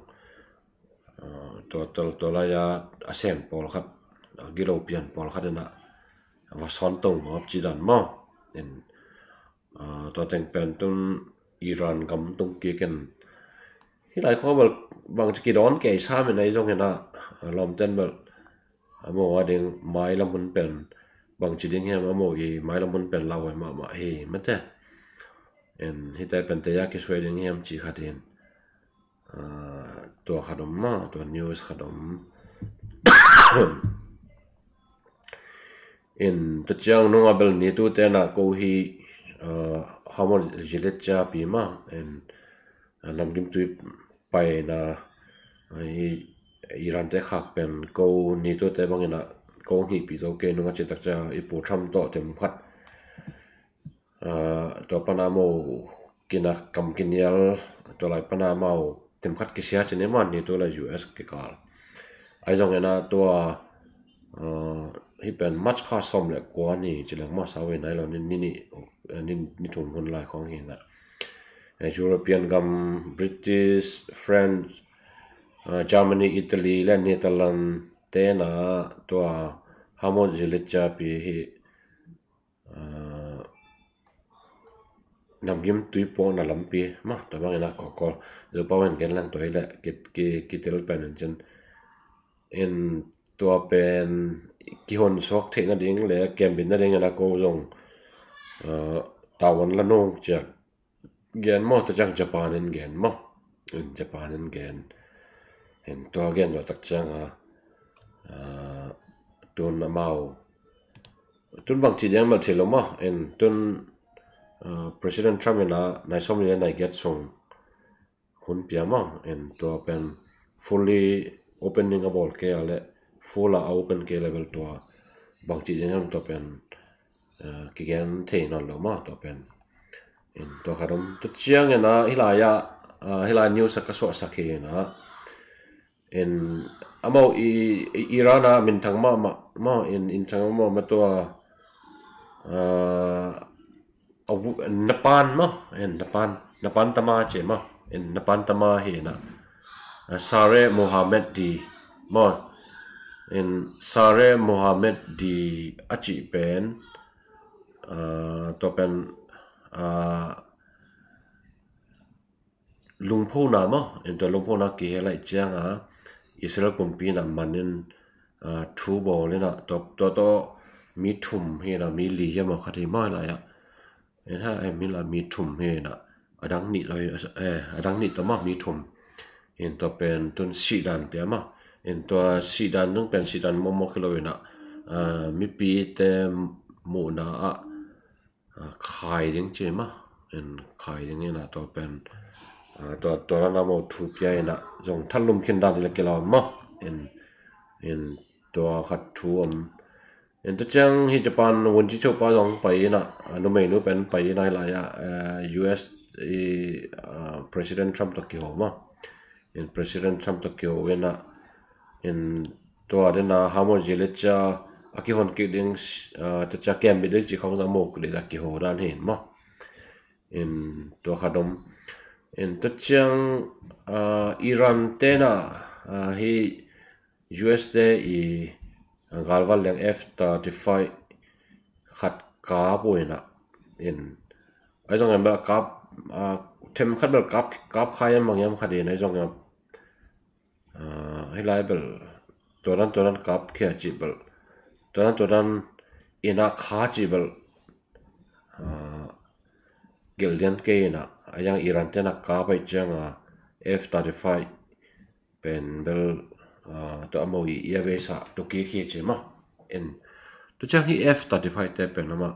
a, tua, tua, tua lai a a sen pawlkhat, a, gilo pian pawlkhat in a va sawn tong ngawp ci dan maw. En, a, tua teng pen tun Iran gam tung kik in hi lai khua bel bang ci kidawn kei sa min ai zong in a, a, lawmten bel a maw a ding mailam hun pen bangci ding hiam a maw i mailam hun pen lauhuai mahmah hi mate. En hite pen teya kisuai ding hiam ci khat in, a, tua khat om ma, tua news khat om. En tua ciang nunga bel ni tu tena ko hi, a, hamon zilet cia pi ma, en, a, namkim tui paina, a, i, Iran te khak pen ko ni tu te bangina ko hngihpih zo kei nunga citak cia i pu tham tawh tem khat. A, tua pana mau kina kam kinial, tua lai pana mau tem khat kisia cine man ni tu lai U S kikal. Ai zong ena tua, a, hi pen March kha sawm le kua ni ci leng ma sa ve nai lo ni, ni, ni, ni, ni thum hun lai khong hi na. Eh, European gam, British, France, ah, Germany, Italy le Netherlands tena tua hamon zilet cia pi hi, ah, namgim tuipuakna lampi mah, tua bangin a kawkawl Zopau in gen lang tua hi leh ki, ki, kitel pen in cin. In tua pen kihon suak theih nading le kembit nading in a ko zong, ah, tawan la nung ciak gen maw, tua ciang Japan in gen maw. In Japan in gen. In tua gen tua tak ciang a, ah, tun amau tun bang ci diang mal thei lo maw. In tun, ah, President Trump in a nai sawm le nai giat sung hun pia maw. In tua pen fully opening a bawl kei a le full a open kei level tua bang ci diang tua pen, ah, kigen thei nawn lo maw tua pen. In tua khat om. Tua ciang in a hilai a, ah, hilai news a ka suahsak hi in a. In amau i, i Iran a minthang mahmah maw, in, in thang mahmah tua, ah, a wu-, Napan maw, in Napan, Napan tama ci maw, in Napan tama hi na, ah, Sare Mohammad di maw, in Sare Mohammad di a cih pen, ah, tua pen, ah, lungphona maw, in tua lungphona kihel ahih ciang a Israel kumpi in a man in, ah, thu bawl in a tua, tua tawh mi thum hi na, mi li hi a maw, khat hi maw hilai a. In ha, eh, mi la mi thum hi na, a dang nih tawh hi, eh, a dang nih tawh maw mi thum. In tua pen tun sihdan pia maw. In tua sihdan nung pen sihdan mawkmawk hi lo in a, ah, mipite muhna ah, ah, khai ding ci maw. In khai ding in a tua pen, ah, tua, tua dan a maw thu pia in a zong thalum khin dan hi le kilau maw. In, in tua khat thu om. In tua ciang hi Japan wunci chopa zong pai in a, ah, numeinu pen pai in a hilai a, eh, U S i, ah, President Trump tawh kiho maw. In President Trump tawh kiho in a, in tua den a Hormuz zia le cia a kihon kik ding, ah, tua cia kembit ding ci khong zong a muk le a kiho dan hi in maw. In tua khat om. In tua ciang, ah, Iran te na, ah, hi U S te i, ah, galvan leng F thirty-five khat kap uh in a. In ai zong em bel kap, ah, them khat bel kap, kap khai em bang em khat in ai zong em. Ah, hilai bel tua dan tua dan kap khia cih bel, tua dan tua dan in a kha cih bel, ah, gelh lian kei in a, a yang Iran te na kap ahih ciang a F thirty-five pen bel, ah, tua amau i, i a veisa tua kik hi ci maw. In tua ciang hi F thirty-five te pen amah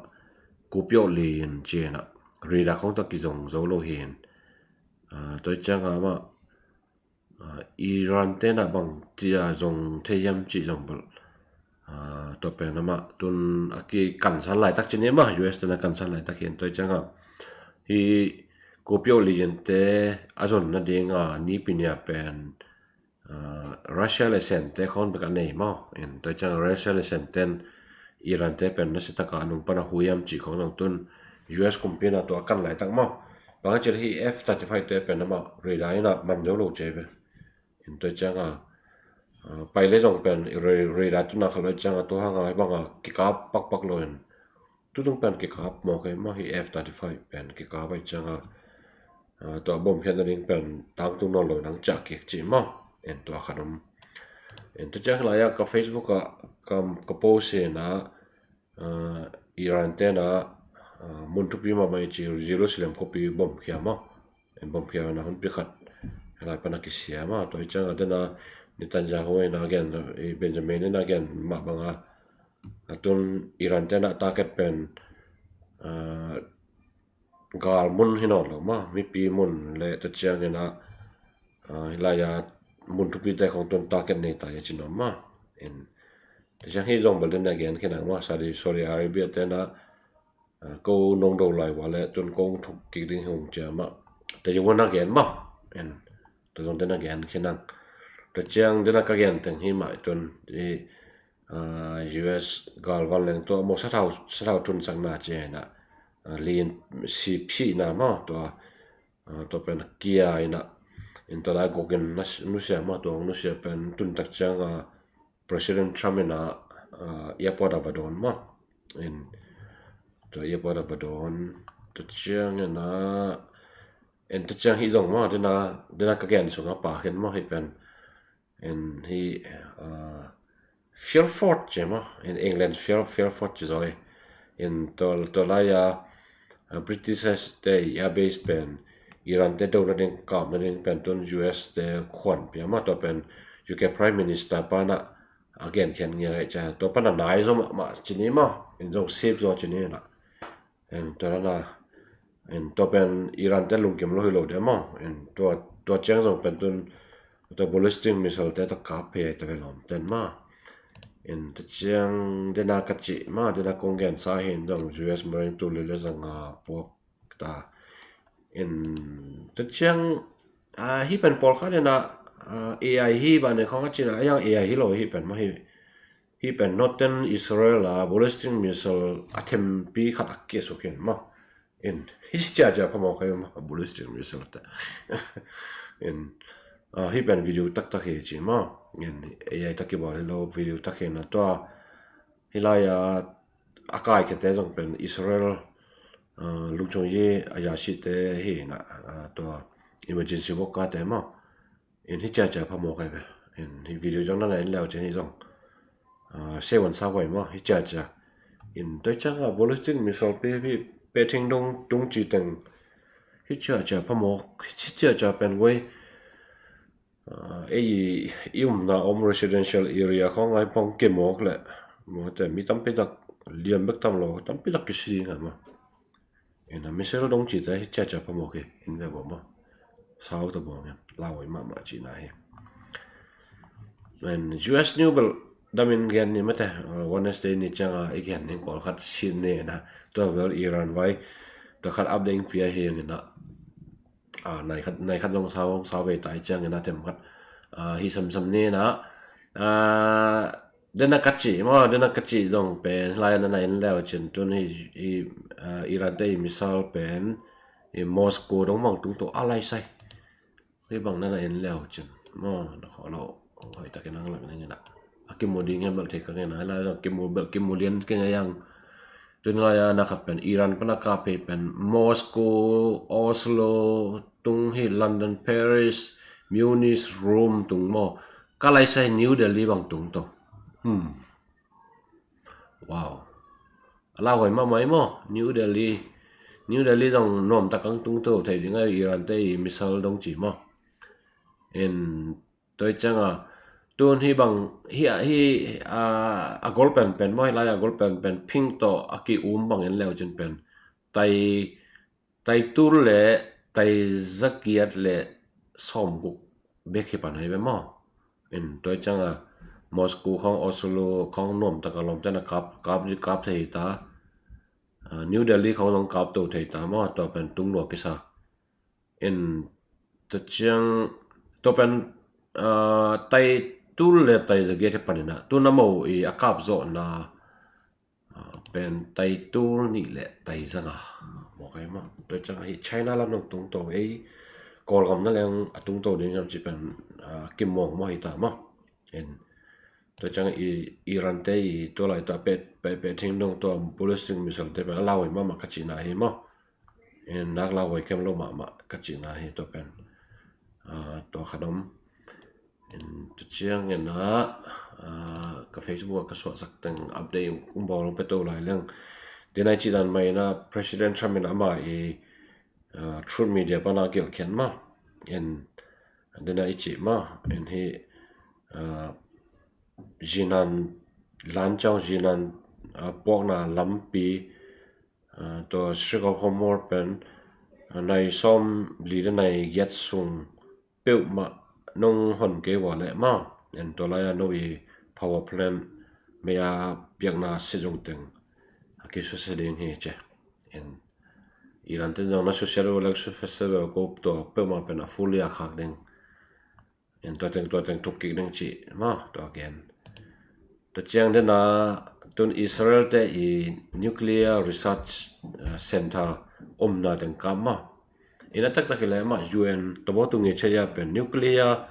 kupiau li in ci in a, radar khong tawh kizong zo lo hi in. Ah, tua ciang a amah, ah, Iran te na bang cia zong thei hiam cih zong bel, ah, tua pen amah tun a kikansan laitak ci ni maw, U S te na kansan laitak hi in tua ciang a. Hi kupiau li in te a zon nading a nipi ni a pen, ah, Russia le Sen te khong bek a nei maw. In tua ciang Russia le Sen ten Iran te pen nasia taka nung pan a hu hiam cih khong zong tun U S kumpi na tua kan laitak maw. Bang a cil hi F thirty-five te pen amah radar in a man zo lo ci ve. In tua ciang a, ah, pai le zong pen ra-, radar tun a kha lo ciang a tua hang a hi bang a kikap pakpak lo in. Tutung pen kikap maw kei maw hi F thirty-five pen kikap ahih ciang a, ah, tua bom khiat nading pen tangtung nawn lo nang ciah kik ci maw. In tua khat om. In tua ciang hilai a ka Facebook a ka, ka post hi na, ah, Iran te na, ah, mun thupi mahmah i ci Jerusalem khuapi bom khia maw. In bom khia na hun pi khat hilai pan a kisia maw. Tua hi ciang a te na Netanyahu in a gen, i Benjamin in a gen mah bang a, a tun Iran te na target pen, ah, gal mun hi nawn lo maw, mipi mun le tua ciang in a, ah, hilai a mun thupi te khong tun target nei ta hi a ci nawn maw. In tua ciang hi zong bel den a gen khin ang maw, Saudi, Saudi Arabia te na, ah, ko nong do lai ua le tun ko thuk kik ding hong cia maw. Tua zong a gen maw. In tua zong den a gen khin ang. Tua ciang den a ka gen teng hi mah tun i, ah, U S galvan leng tua maw sathau, sathau thunsakna ci hi na, ah, lin sip hihna maw tua, ah, tua pen kia hi na. In tua lai guk in na nusia maw tua nusia pen tun tak ciang a President Trump in a, ah, airport a va dawn maw. In tua airport a va dawn, Tua ciang ina, en tua ciang hi zong maw, dena, dena ka gen sungah pha khin maw, hi pen. En hi, ah, Fearfort ci maw, en England Fear, Fearfort ci zaw hi. En tua, tua lai-a, ah, British te i a base pen Iran te do nading, kap nading pen tun U S te khuan pia maw, tua pen U K Prime Minister pana a gen khian ngia lai cia, tua pana nai zaw mahmah ci ni maw, en zong safe zaw ci ni na. En tua na, en tua pen Iran te lungkim lo hi lo dia maw. En tua, tua ciang zong pen tun tua ballistic missile te tua kap phei tua ve lawm ten maw. En tua ciang dena ka ci maw, dena kong gen sa hi, en zong U S Marine tul li le zanga puak ta. En tua ciang, ah, hi pen pawlkhat ina, ah, A I hi ban ne khong a cina, a yang A I hi lo hi pen maw hi. Hi pen northern Israel a ballistic missile a thempi khat a kiasuk hi maw. En hi ci ciacia phamawh kei maw, ballistic missile te. En, ah, hi pen video taktak hi ci maw. En A I tak kibawl hi lo, video tak hi na tua. Hi lai-a a kaikhete zong pen Israel, ah, lungchung yi a yasite hi na, ah, tua emergency worker te maw. En hi ciacia phamawh kei ve. En hi video zong na na en leu cin hi zong, ah, seven sa huai maw, hi ciacia. En tua ciang a ballistic missile pi, pi, pe thing dong tung ci teng hi ciacia phamawh, hi ciacia pen huai. Ah, ei i umna om residential area khong ai pong kimawk le, mawte mi tampi tak, lian bek tam lo, tampi tak kisi ding a maw. Ina missile dong ci te hi ciacia phamawh hi, in ve bo maw. Sau ta bo ngen, lau ai mahmah cina hi. En U S news bel damin gen ni mate, ah, Wednesday ni cianga i gen ning pawlkhat sin ni na, tua bel Iran vai, tua khat update pia hi ina. Ah, nai khat, nai khat zong sau, sau ve tai ciang ina tem khat, ah, hi samsam ni na. Ah, dena ka ci maw, dena ka ci zong pen lai na na en leu cin tun hi, hi, ah, Iran te i missile pen i Moscow dong bang tung to a lai sai. Hi bang na na en leu cin maw, na kho lo, hoi takin ang lak ning ina. A kimu ding hem lak thei ka ngena, lai a kimu bel kimu lian keng a yang. Tun lai a na khat pen Iran pana kap phei pen Moscow, Oslo tung hi, London, Paris, Munich, Rome tung maw. Ka lai sai New Delhi bang tung to. Hmm. Wow. A lau huai mahmah hi maw, New Delhi. New Delhi zong nuam tak ang tung to thei ding a, Iran te i missile dong ci maw. En tua cianga tun hi bang hi a, hi a, a gol penpen maw, hi lai a gol penpen pink tawh a ki-um bang en leu cin pen tai, tai tul le tai zagiat le sawmguk bek hi pan hi ve maw. En tua cianga Moscow khong, Oslo khong nuam tak a lawmte na kap, kap, kap thei ta. Ah, New Delhi khong zong kap to thei ta maw, tua pen tung lua kisa. En tua ciang, tua pen, ah, tai tul le tai zagiat hi pan ina, tun a mo i a kap zawhna, ah, pen tai tul nih le tai zanga. Mawk ai maw. Tua ciang hi China lam nong tung to ei, Kawlgam na leng a tung to ding hiam ci pen, ah, kimuang maw hi ta maw. En tua ciang i, Iran te i tua lai tua pet, pet, pet thing dong tua ballistic missile te pen a lau huai mahmah ka cina hi maw. En nak lau huai kem lo mahmah ka cina hi tua pen. Ah, tua khat om. En tua ciang ina, ah, ka Facebook a ka suahsak teng update um bawl pe to lai leng. Dena i ci dan mai ina President Trump in ama i, ah, Truth Media pana gelh khian maw. En dena i ci maw. En hi, ah, Jinan lan ciang, Jinan, ah, puakna lampi, ah, tua Strait of Hormuz pen, ah, nai sawm li le nai giat sung peuhmah nong hon kei ua leh maw, en tua lai-a no i power plant mei a piakna sizung teng a kisusia ding hi ci. En Iran ten zong na susia lo lek susia lo ko tua peuhmah pen a fully a khak ding. En tua teng, tua teng thuk kik ding ci maw, tua gen. Tua ciang dena tun Israel te i nuclear research, eh, center omna teng kap maw. Ina taktak hi le mah U N tua bo tung i cheya pen nuclear,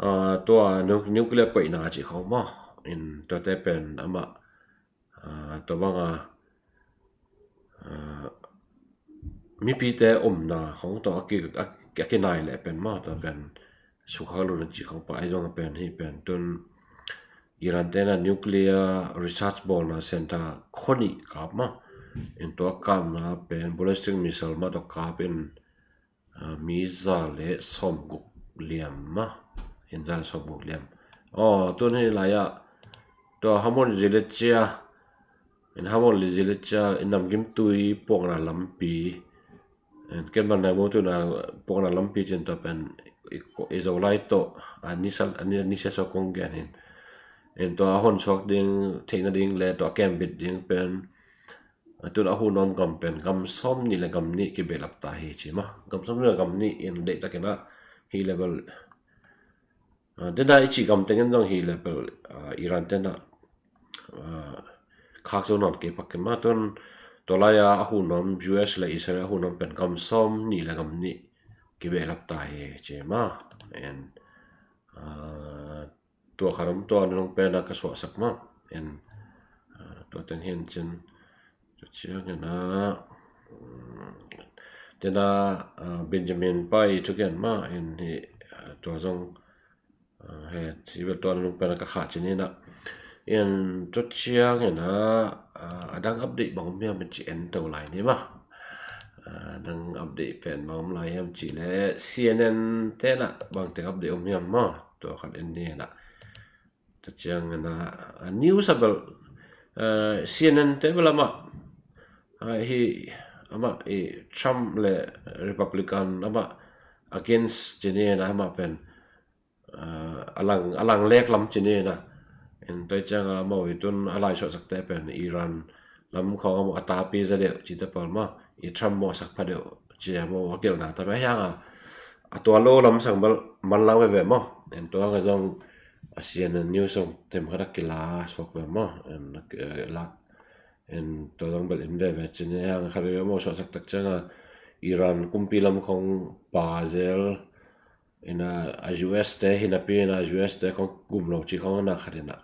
ah, tua nu-, nuclear koihna ci khong maw. In tua te pen amah, ah, tua banga, ah, mipite omna khong tawh a ki, a, a kinai leh pen maw, tawh pen sukha luna ci khong pa ai zong a pen hi pen tun Iran te na nuclear research bawlna center khoni kap maw. In tua kapna pen ballistic missile maw tawh kap in, ah, mi za le sawmguk liam maw. In za le sawmguk liam. Aw, tun hi lai ah tua Hormuz zile cia, in Hormuz zile cia in namgimtui puakna lampi, in ken ban na mu tuna puakna lampi cin tua pen i, i Zolai tawh a nisa, a ni, nisia suak kong gen in. In tua a hon suak ding theihna ding le tua kembit ding pen, a tun a hu nuam gam pen gam sawm nih le gam nih kibehlap ta hi ci maw. Gam sawm nih le gam nih in deihtakin ah hi level, ah, dena i ci gam tengin zong hi level, ah, Iran tena, ah, khak zo nawn kei pak kin maw tun tua lai-a a hu nuam U S le Israel a hu nuam pen gam sawm nih le gam nih kibehlap ta hi ci maw. And, ah, tua khat om tua nung pen a ka suahsak maw. En, ah, tua teng hin cin tua ciangin ah, um, tena, ah, Benjamin pa i thugen maw en hi, ah, tua zong, ah, he hi bel tua nung pen a ka khah cin hi na. En tua ciangin ah, ah, a dang update bang om hiam ci en to lai ni maw. Ah, dang update pen bang om lai hiam ci le C N N tena bang teng update om hiam maw. Tua khat en ni na. Tua ciangin ah, ah, news a bel, ah, C N N te bel amah, ah, hi, amah i Trump le Republican amah against cin hi na amah pen, ah, a lang, a lang lek lam cin hi na. En tua ciangin amau i tun a lai suahsak te pen Iran lam khong amau a tapi za deuh ci te pal maw. I Trump mau a sak pha deuh ci amau a gelhna ta bek hiang a, a tua lo lam sang bel man lang veve maw. En tua nga zong a C N N news zong tem khat a kila suak ve maw. En, eh, lak. En tua zong bel in veve cin hiang khat veve maw suahsak tak ciangin Iran kumpi lam khong pa zel. In a, a U S te hi napi in a U S te khong gum lo ci khong na khat in a.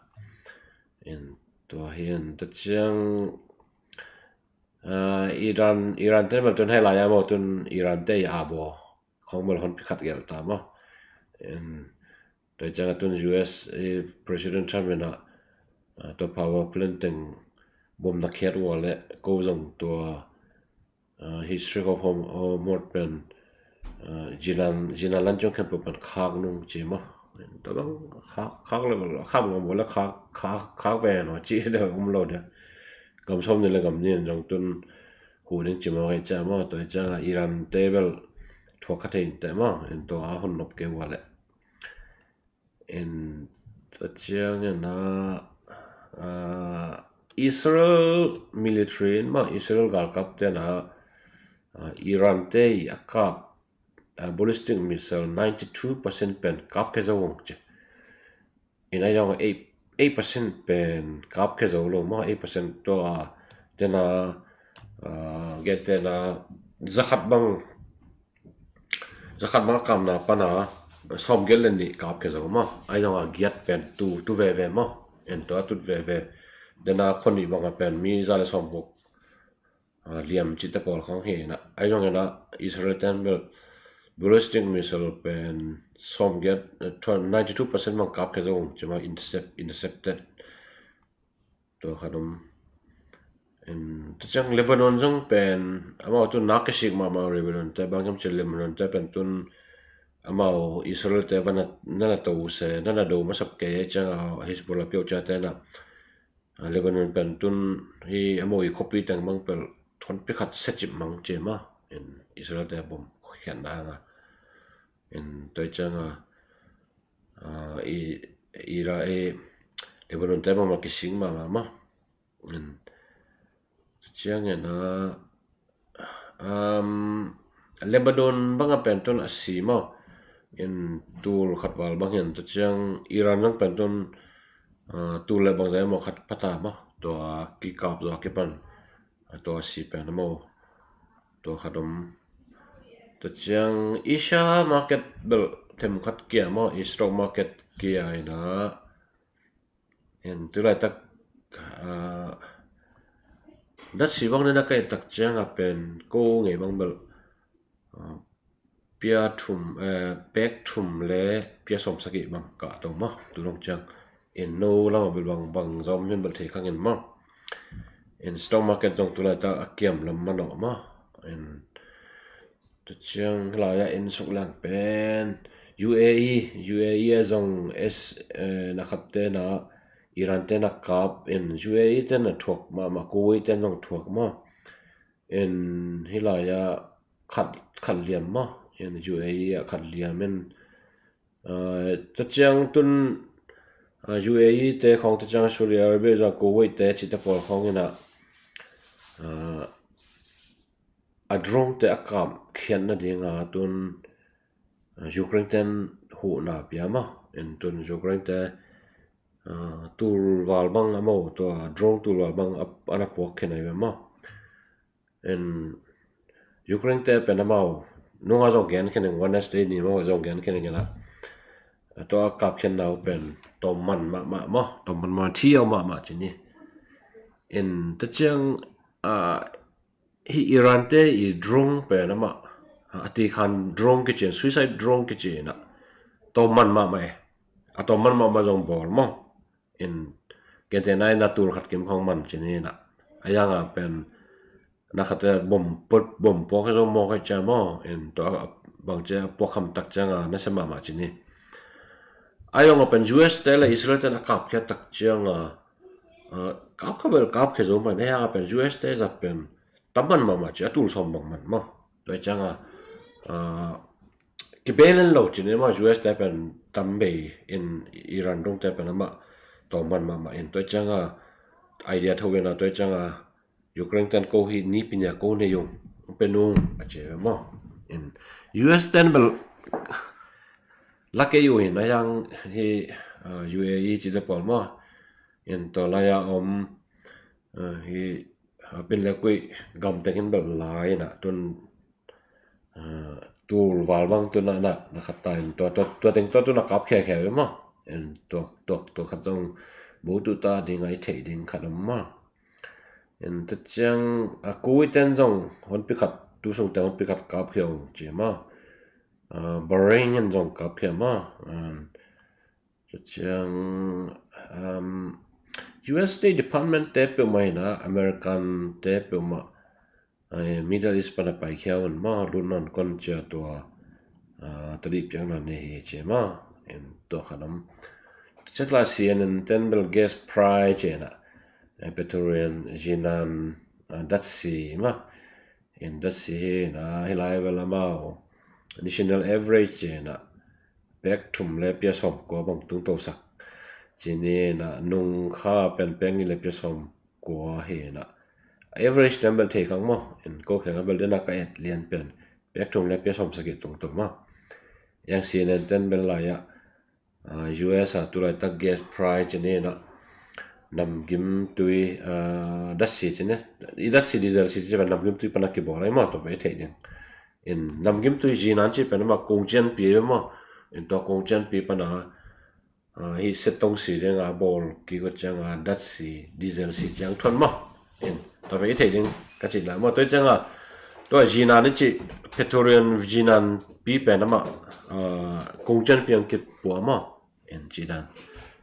In tua hi in ta ciang, ah, Iran, Iran te bel tun hei lai a maw tun Iran te i a baw khong bel hon pi khat gel ta maw. In tua ciang a tun U S i President Trump in a, ah, tua power plant teng bom na khiat ua le ko zong tua, ah, Strait of Hormuz pen, ah, zinan, zinan lan ciang khen pen khak nung ci maw. Tua bang khak, khak le khak ngam le khak, khak, khak ve no ci de um lo de. Gam sawm nih le gam nih zong tun hu ding ci maw kei cia maw tua ciang a Iran te bel thuak kha thei in te maw. In tua a hon nop kei ua le. In tua ciangin a, ah, Israel military in maw Israel galkap ten a, ah, Iran te i a kap, ah, ballistic missile ninety two percent pen kap khe zo vong ci. In a zong eight, eight percent pen kap khe zo lo maw eight percent tua, ah, ten a, ah, get ten a zakhat bang zakhat mah a kamna pana sawm giat le nih kap khe zo maw. Ai zong a giat pen tu, tu veve maw. En tua tut veve. Dena khoni banga pen mi za le sawm guk, ah, liam cite pawl khong hi na. Ai zong ena Israel ten bel ballistic missile pen sawm giat, eh, ninety two percent bang kap khe zo ci maw intercept, intercepted. Tua khat om. En, tua ciang Lebanon zong pen, amau tu nak kisik mahmah Lebanon te, bang hiam ci Lebanon te pen tun, amau Israel te, bana, nana to se, nana do masap kei, ciang a Hezbollah piau cia te na. A, Lebanon pen tun, hi amau i khopi teng bang pel, thon pi khat secip mang ci ma. En, Israel te bom, khian na nga. En, tua ciang a, a, i, i ra, i, Lebanon te bang ma kisik mahmah ma. In, ciangin a, um, Lebanon banga pen tun a si maw. In tul khat val bangin tua ciang Iran bang pen tun, a, tul le bangzah maw khat pata maw. Tua kikap zua kipan. A, tua si pen maw. Tua khat om. Tua ciang Asia market bel them khat kia maw. I stock market kia ina. En, tu laitak, a, dat si bang nena ka et tak ciang a pen ko ngei bang bel, pia thum, eh, pek thum le pia sawm sagih bang kah to maw, tu dong ciang. In no lamah bel bang, bang zom hian bel thei khang in maw. In stock market zong tulai tak a kiam lam manawh maw. In tu ciang lai-ah in suk lang pen U A E, U A E a zong S, eh, na khat te na, Iran te na kap in U A E te na thuak mahmah, Kuwait te zong thuak maw. In hih lai-ah khat, khat liam maw. In U A E ah khat liam in, ah, tua ciang tun, ah, U A E te khawng, tua ciang Saudi Arabia zong Kuwait te cihte pawl khawng in ah, ah, a drone te a kap khiat nading a tun, ah, Ukraine ten huhna pia maw. In tun Ukraine te, ah, tulval bang a maw, tua drone tulval bang a, a na puak khin ahi ve maw. In Ukraine te pen amau nunga zong gen khin ing, Wednesday ni maw zong gen khin ing in ah, tua a kap khiatna uh pen tawm man mahmah maw, tawm man mahmah, thi au mahmah ci ni. In tua ciang, ah, hih Iran te i drone pen amah, ah, a ti khan drone kici, suicide drone kici in ah, tawm man mahmah e. A tawm man mahmah zong bawl maw. In kente nai na tul khat kim khawng man ci ni in ah, a yang a pen na khat te bom put, bom puak hi zo maw, kai cia maw. In tua bang cia puak kham tak ciang a na sia mahmah ci ni. A yang a pen U S te le Israel ten a kap khiat tak ciang a, ah, kap kha bel kap khia zo mai, na yang a pen U S te zat pen tam man mahmah ci, a tul sawm bang man maw. Tua ciang a, ah, kibel en lo ci ni maw, U S te pen tam bei in, Iran dong te pen amah tawm man mahmah in, tua ciang a idea tho in ah, tua ciang a Ukraine ten ko hi ni pinia ko nei ung, pe nung a ci ve maw. In U S ten bel la kei uh in, a yang hi, ah, U A E cihte pawl maw. In tua lai-a om, ah, hi, ah, pin le kuih gam teng in bel la in ah tun, ah, tulval bang tun ah na, na khat ta in tua, tua, tua teng tua tun a kap khiakhia ve maw. In tua, tua, tua khat zong bu tu ta ding a i theih ding khat om maw. In tua ciang, ah, Kuwait ten zong honpi khat, tu sung teng honpi khat kap khia ung ci maw. Ah, Bahrain in zong kap khia maw. Ah, tua ciang, um, U S State Department te peuhmah in ah, American te peuhmah, eh, Middle East pan a paikhia un maw, lut nawn kon cia tua, ah, tadih piakna nei hi ci maw. In tua khat om. Tua ciang C N N ten bel gas price ci in ah, eh, petroleum zinan, ah, datsi maw. In datsi hi in ah, hih lai bel amau national average ci in ah, pek thum le pia sawm kua bang tungto sak ci ni in ah, nung kha pen pek nih le pia sawm kua hi in ah, average ten bel thei khang maw. In ko kheng a bel den a ka et lian pen pek thum le pia sawm sagih tungto maw. Yang C N N ten bel lai-ah, ah, U S a tulai tak gas price ci ni in ah, namgim tui, ah, datsi ci ni, i datsi diesel si ci pen namgim tui pan a kibawl ahi maw, tua pen i theih ding. In namgim tui zinan ci pen amah kungcianpi ahi maw. In tua kungcianpi pan a, ah, hih setong si ding a bawl kik uh ciang a datsi, diesel si ciang thuan maw. In tua pen i theih ding ka cih lai maw. Tua ciang a tua zinan i cih petroleum zinan pi pen amah, ah, kungcianpi ang kipua maw. In ci dan.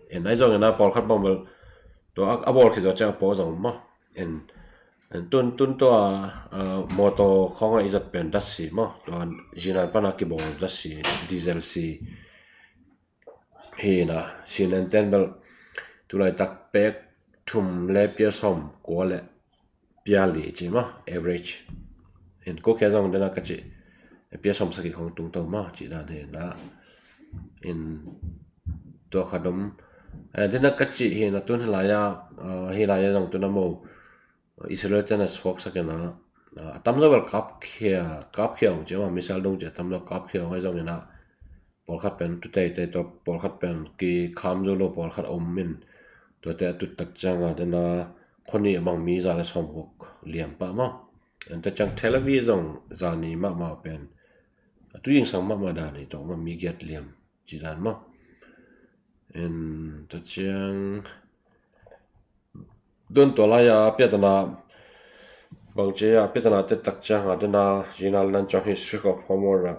In ahi zongin a pawlkhat bang bel tua a, a bawl khit zawh ciang a pua zong maw. In, in tun, tun tua, ah, mawtaw khawng a i zat pen datsi maw. Tua zinan pan a kibawl datsi, diesel si. Hi in ah, C N N ten bel tulai tak pek thum le pia sawm kua le pia li ci maw, average. In ko khia zong den a ka cih, pia sawm sagih khawng tungto maw ci dan hi in ah. In tua khat om, eh, den a ka cih hi in ah, tun hih lai-ah, ah, hih lai-ah zong tun a maw, Israel ten a suaksak in ah, ah, a tamzaw bel kap khia, kap khia ung ci maw, missile dong ci a tamzaw kap khia ung ahi zongin ah, pawlkhat pen tu teitei, tua pawlkhat pen kikham zo lo pawlkhat om in, tuate a tut tak ciang a den a khuanih a bang mi za le sawm guk liam pah maw. In tua ciang Tel Aviv zong zani mahmah pen a tu zingsang mahmah dan hi, tua maw mi giat liam ci dan maw. In tua ciang Tun tua lai-a piatana, bangci a piatana te tak ciang a, tuna zina le nan ciang hi Strait of Hormuz ah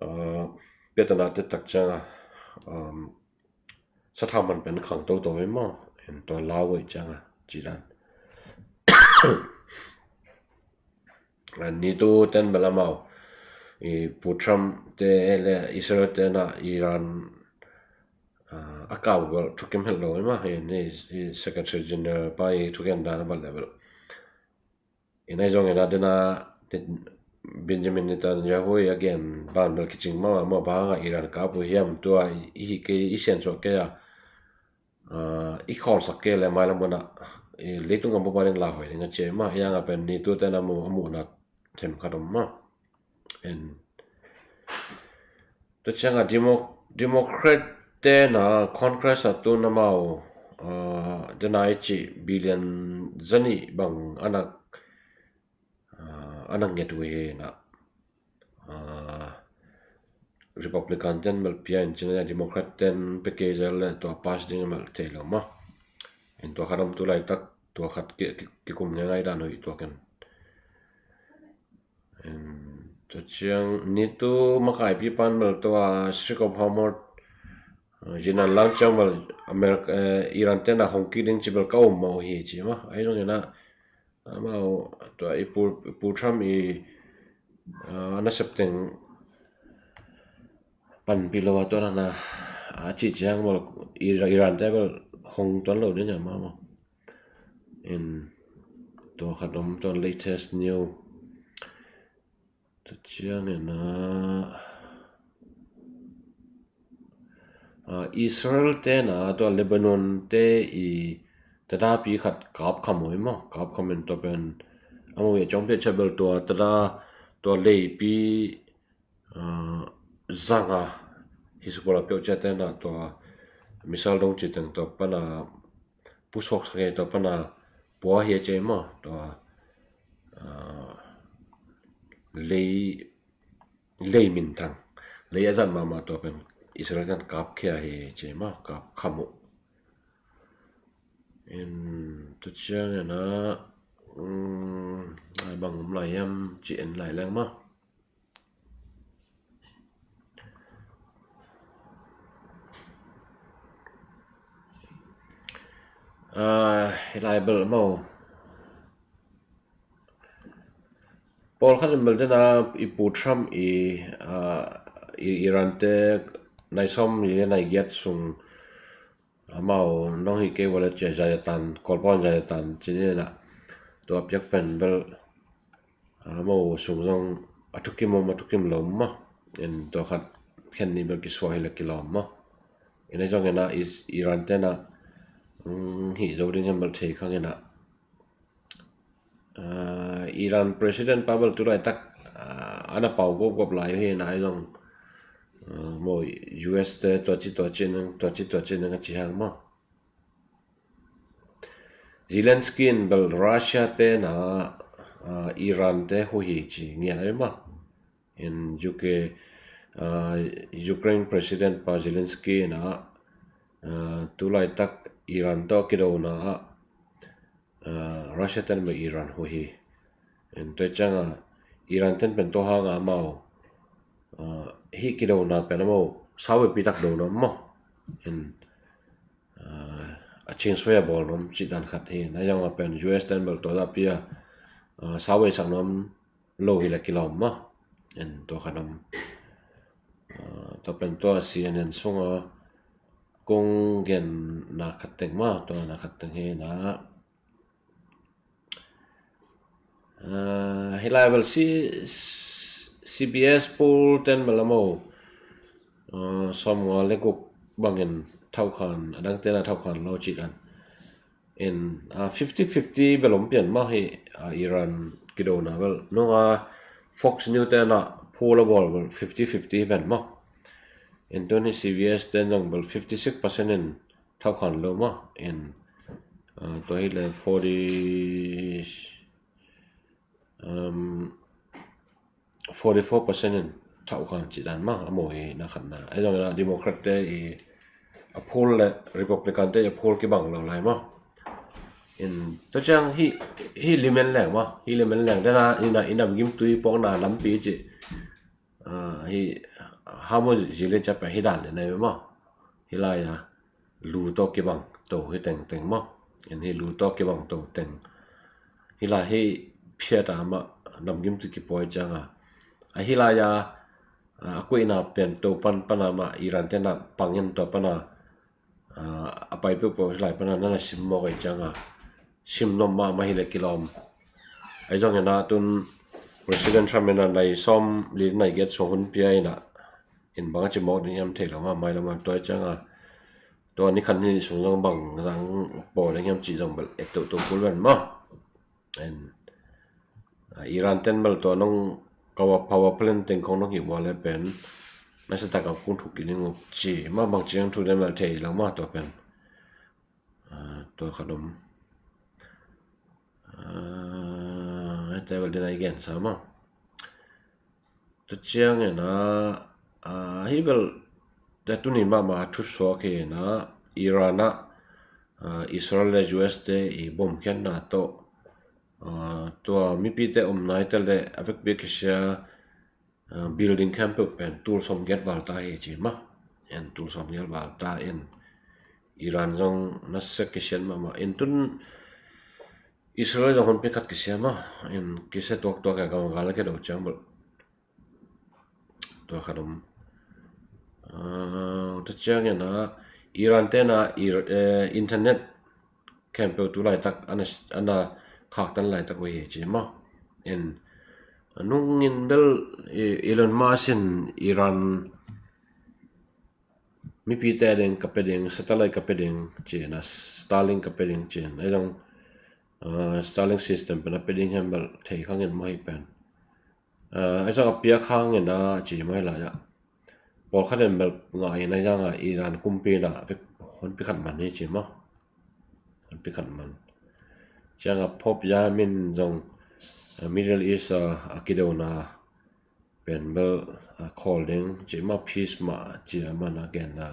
Aa, piatana te tak cianga, um, sathau man pen khang toto hi maw, en tua lau ei cianga ci dan. Aa, NATO ten bel amau, i Pu Trump te le Israel te na Iran, aa, a kau bel thukim het lo hi maw, i, i Secretary General pa i thukim dan a bel le bel. Inai zong ina dena Benjamin Netanyahu i a gen ban bel kicing mama maw, bang a Iran kap uh hiam, tua i hi kei, i sian suak kei a, aa, i khawlsak kei le mailam muna, i leitung gam bupa ding lauhuai ding a ci mah, i anga pen NATO ten a mu, a muhna themkhat om mah. En Tua cianga Demo-, Democrat te na Congress a tun amau, aa, dena i ci billion zanih bang ana, aa, ana nget uh hi na, aa, Republican ten bel pia in cina Democrat ten package le tua pass ding bel thei lo mah. En tua khat om tu laitak, tua khat ki, ki, kikum ngai ngai dan uh hi tua ken. Em, tua ciang NATO makaipi pan bel tua Strait of Hormuz, eh, zinan lang ciang bel America, eh, Iran ten a hong kik ding ci bel ka um mah uh hi ci mah. Ahi zongin a, amau tua i Pu, Pu Trump i, eh, a nasep teng panpih lo a tua na a ci ciang bel Ira-, Iran te bel hong tuan lo ding a mah mah. In tua khat om tua latest new. Tua ciangin a, a, Israel te na tua Lebanon te i tadapi khat kap kham uh hi maw, kap kham in tua pen amau i a ciang pia ciah bel tua tada, tua leipi, aa, zanga Hezbollah peuh ciate na tua missile dong ci teng tua pana pusuak sak hi, tua pana pua hi a ci mah, tua, aa, lei, lei minthang, lei a zat mahmah tua pen Israel ten kap khia hi ci mah, kap kham uh. In tua ciangin a, um, ai bang om lai hiam ci en lai leng mah. Aa, hi lai bel maw. Pawlkhat in bel dena i Pu Trump i, aa, i Iran te nai sawm le nai giat sung amau nong hi kei vua le cia zai a tan, Kawlpau in zai a tan ci ni na. Tua piak pen bel, a, amau sung zong a thukim om, a thukim lo om mah. In tua khat khen ni bel kisuah hi le kilawm mah. In ahi zongin a Is-, Iran te na, mm, hih zo ding in bel thei khang in a. Aa, Iran President pa bel tu laitak, aa, ana pau gopgop lai uh hi na, ahi zong, aa, maw U S te tua ci tua ci ning, tua ci tua ci ning a ci hang maw. Zelensky in bel Russia te na, aa, Iran te hu hi ci ngiat ahi maw. In U K, aa, Ukraine President pa Zelensky in a, aa, tu laitak Iran tawh kidona ah, aa, Russia ten bel Iran hu hi. In tua cianga Iran ten pen tua hanga amau, aa, hih kidona pen amau sau veipi tak dona maw. In, aa, a ching suai a bawl nuam cih dan khat hi. Na zong a pen U S ten bel tua zahpi a, aa, sau veisak nuam lo hi le kilawm mah. En tua khat om. Aa, tua pen tua C N N sunga kong gen na khat teng mah, tua na khat teng hi na. Aa, hi lai bel C-, C B S poll ten bel amau, aa, sawmnga le guk bangin thauhkhan, a dangte na thauhkhan lo cih dan. In, aa, fifty fifty bel om pian mah hi, aa, Iran kidona bel. Nunga Fox News te na poll a bawl bel fifty fifty ven mah. In tuni C B S te nong bel fifty six percent in thauhkhan lo mah. In, aa, tua hi le forty, um, forty four percent in thauhkhan cih dan mah a maw hi na khat na. Ahi zongin a Democrat te i a poll le Republican te i a poll kibang lo lai mah. In tua ciang hi, hi limen leng mah, hi limen leng te na, ina, ina gimtui pawkna lampi ci. Aa, hi Hormuz zi le ciang pen hi dan le nai maw. Hi lai a lu tawh kibang to hi tengteng maw. En hi lu tawh kibang to teng. Hi lai hi phiat a mah namgim tu kipawi ciang a. A hi lai a a kuina pen to pan pan a mah Iran te na pang in tua pan a a pai peuhpeuh hi lai pan a na na sim mawk ei ciang a. Sim nuam mahmah hi le kilawm. Ahi zongin a tun President Trump in a nai sawm li nai giat sung hun pia in a in bang a ci mawk ding hiam thei lo mahmah hi lo mah tua hi ciang a. Tua ni khan hi sung zong bang zang paw ding hiam ci zong bel et to to kul ven maw. En Iran ten bel tua nong kawa power plant teng kong nong hi ua le pen na sa tak a kung thuk i ding uk ci mah bang ci nong thuk den bel thei lo mah tua pen. Tua khat om. Hete bel dina i gen sa mah. Tua ciangin a hi bel tua tuni mahmah a thusuak hi in a Iran a Israel le U S te i bom khiatna tawh tua mipite omna hi tel le a vekpi a kisia building khempeuh pen tul sawm giat val ta hi ci mah. En tul sawm giat val ta in Iran zong nasia kisia mahmah in tun Israel zong honpi khat kisia mah. En kisia tuaktuak a gam gal a kidau ciang bel tua khat om. Tua ciangin a Iran te na internet khempeuh tu laitak ana khaktan laitak uh hi ci mah. En nungin bel Elon Musk in Iran mipite ding ka pe ding satellite ka pe ding ci in a Starlink ka pe ding ci in a zong Starlink system pen a pe ding hiam bel thei khang in mah hi pen. Ahi zong a piak hangin a ci mai lai a pawlkhat in bel ngah in a zang a Iran kumpi in a honpi khat man hi ci mah. Honpi khat man ciang a Pope Yam in zong Middle East a kidona pen bel khawl ding ci mah peace mah ci a man a genna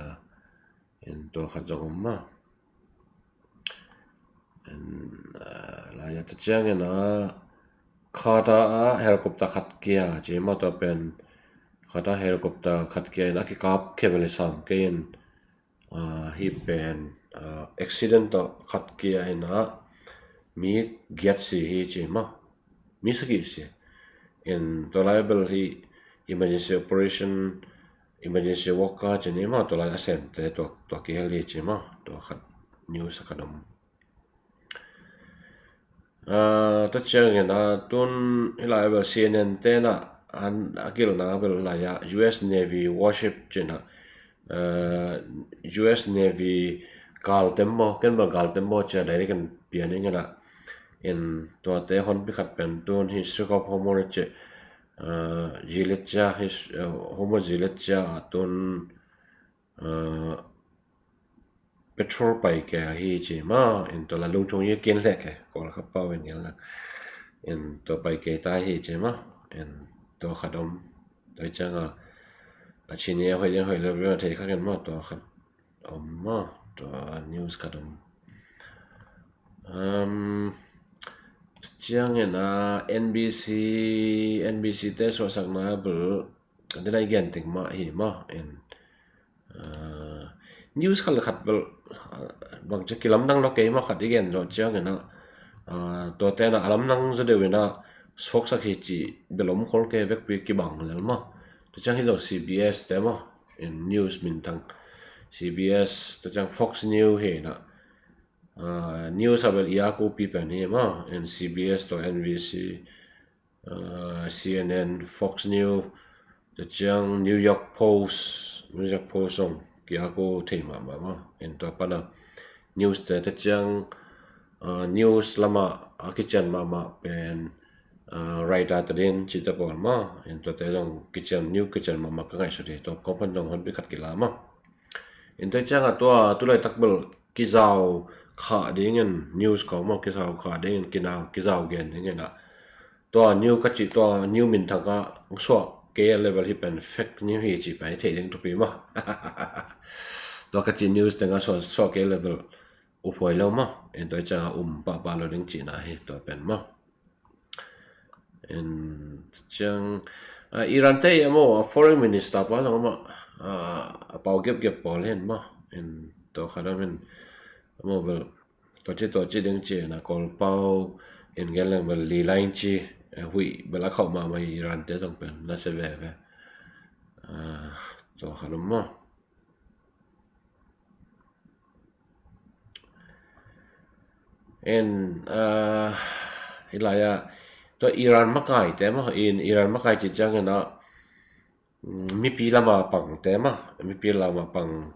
in tua khat zong om mah. Lai a ta ciangin a Qatar a helicopter khat kia ci mah tua pen Qatar helicopter khat kia in a kikap khe bel i sam kei in hi pen accident tawh khat kia in a mi giat si hi ci mah. Mi sagih si in tua lai bel hi emergency operation emergency worker ci ni mah tua lai a semte tua kihel hi ci mah tua khat news a khat om. Tua ciangin a tun hi lai bel C N N te na a gilna bel lai a U S Navy warship ci na U S Navy galtem maw ken bel galtem maw ci a direct in pian ing in a in tuate honpi khat pen tun hi Strait of Hormuz ci zilet cia hi Hormuz zilet cia a tun petrol pai ke ahi ci mah in tua la lungchung i kin leh ke kawl kha pau in ngen la in tua pai ke ta hi ci mah in tua khat om tua ciang a a ci ni a hoih ding hoih lo thei kha ken mah tua khat om mah tua news khat om. Ciangin a N B C N B C te suahsakna bel dena i gen ting mah hi mah in news khat le khat bel bang cia kilamdang lo kei mah khat i gen lo ciangin a tuate na a lamdang zaw deuh in a suaksak hi ci bel om khol kei vekpi kibang lel mah. Tua ciang hi zong C B S te mah in news minthang C B S tua ciang Fox News hi na news a bel i a kopi pen hi mah in C B S tua N B C C N N, Fox News, tua ciang New York Post, New York Post zong ki a ko thei mahmah mah in tua pan a news te tua ciang news lamah a kician mahmah pen Reuters te din cite pawl mah in tuate zong kician news kician mahmah ka ngaihsut hi tua kong pan zong honpi khat kila mah. In tua ciang a tua tu laitak bel kizau khah dingin news kong maw kizau khah dingin kinau kizau gen dingin a tua news ka cih tua news minthang ka suah kei level hi pen fake news hi cih pen hi thei ding thupi mah. Tua ka cih news teng a suah kei level uphuai lo mah in tua ciang a um pahpah lo ding cihna hi tua pen mah. In ciang A, Iran te i a mo a foreign minister pa zong amah, a, a pau gepgep pawl hen maw. In tua khat amin a mo bel tua ci tua ci ding ci na kol pau in gen leng bel li lain ci, a, huih bel a khauh mahmah hi Iran te zong pen na se veve. A, tua khat om maw. En, a, hilai a tua Iran makaite maw, in Iran makai ci ciangin a, mm, mipi lama pangte maw, mipi lama pang.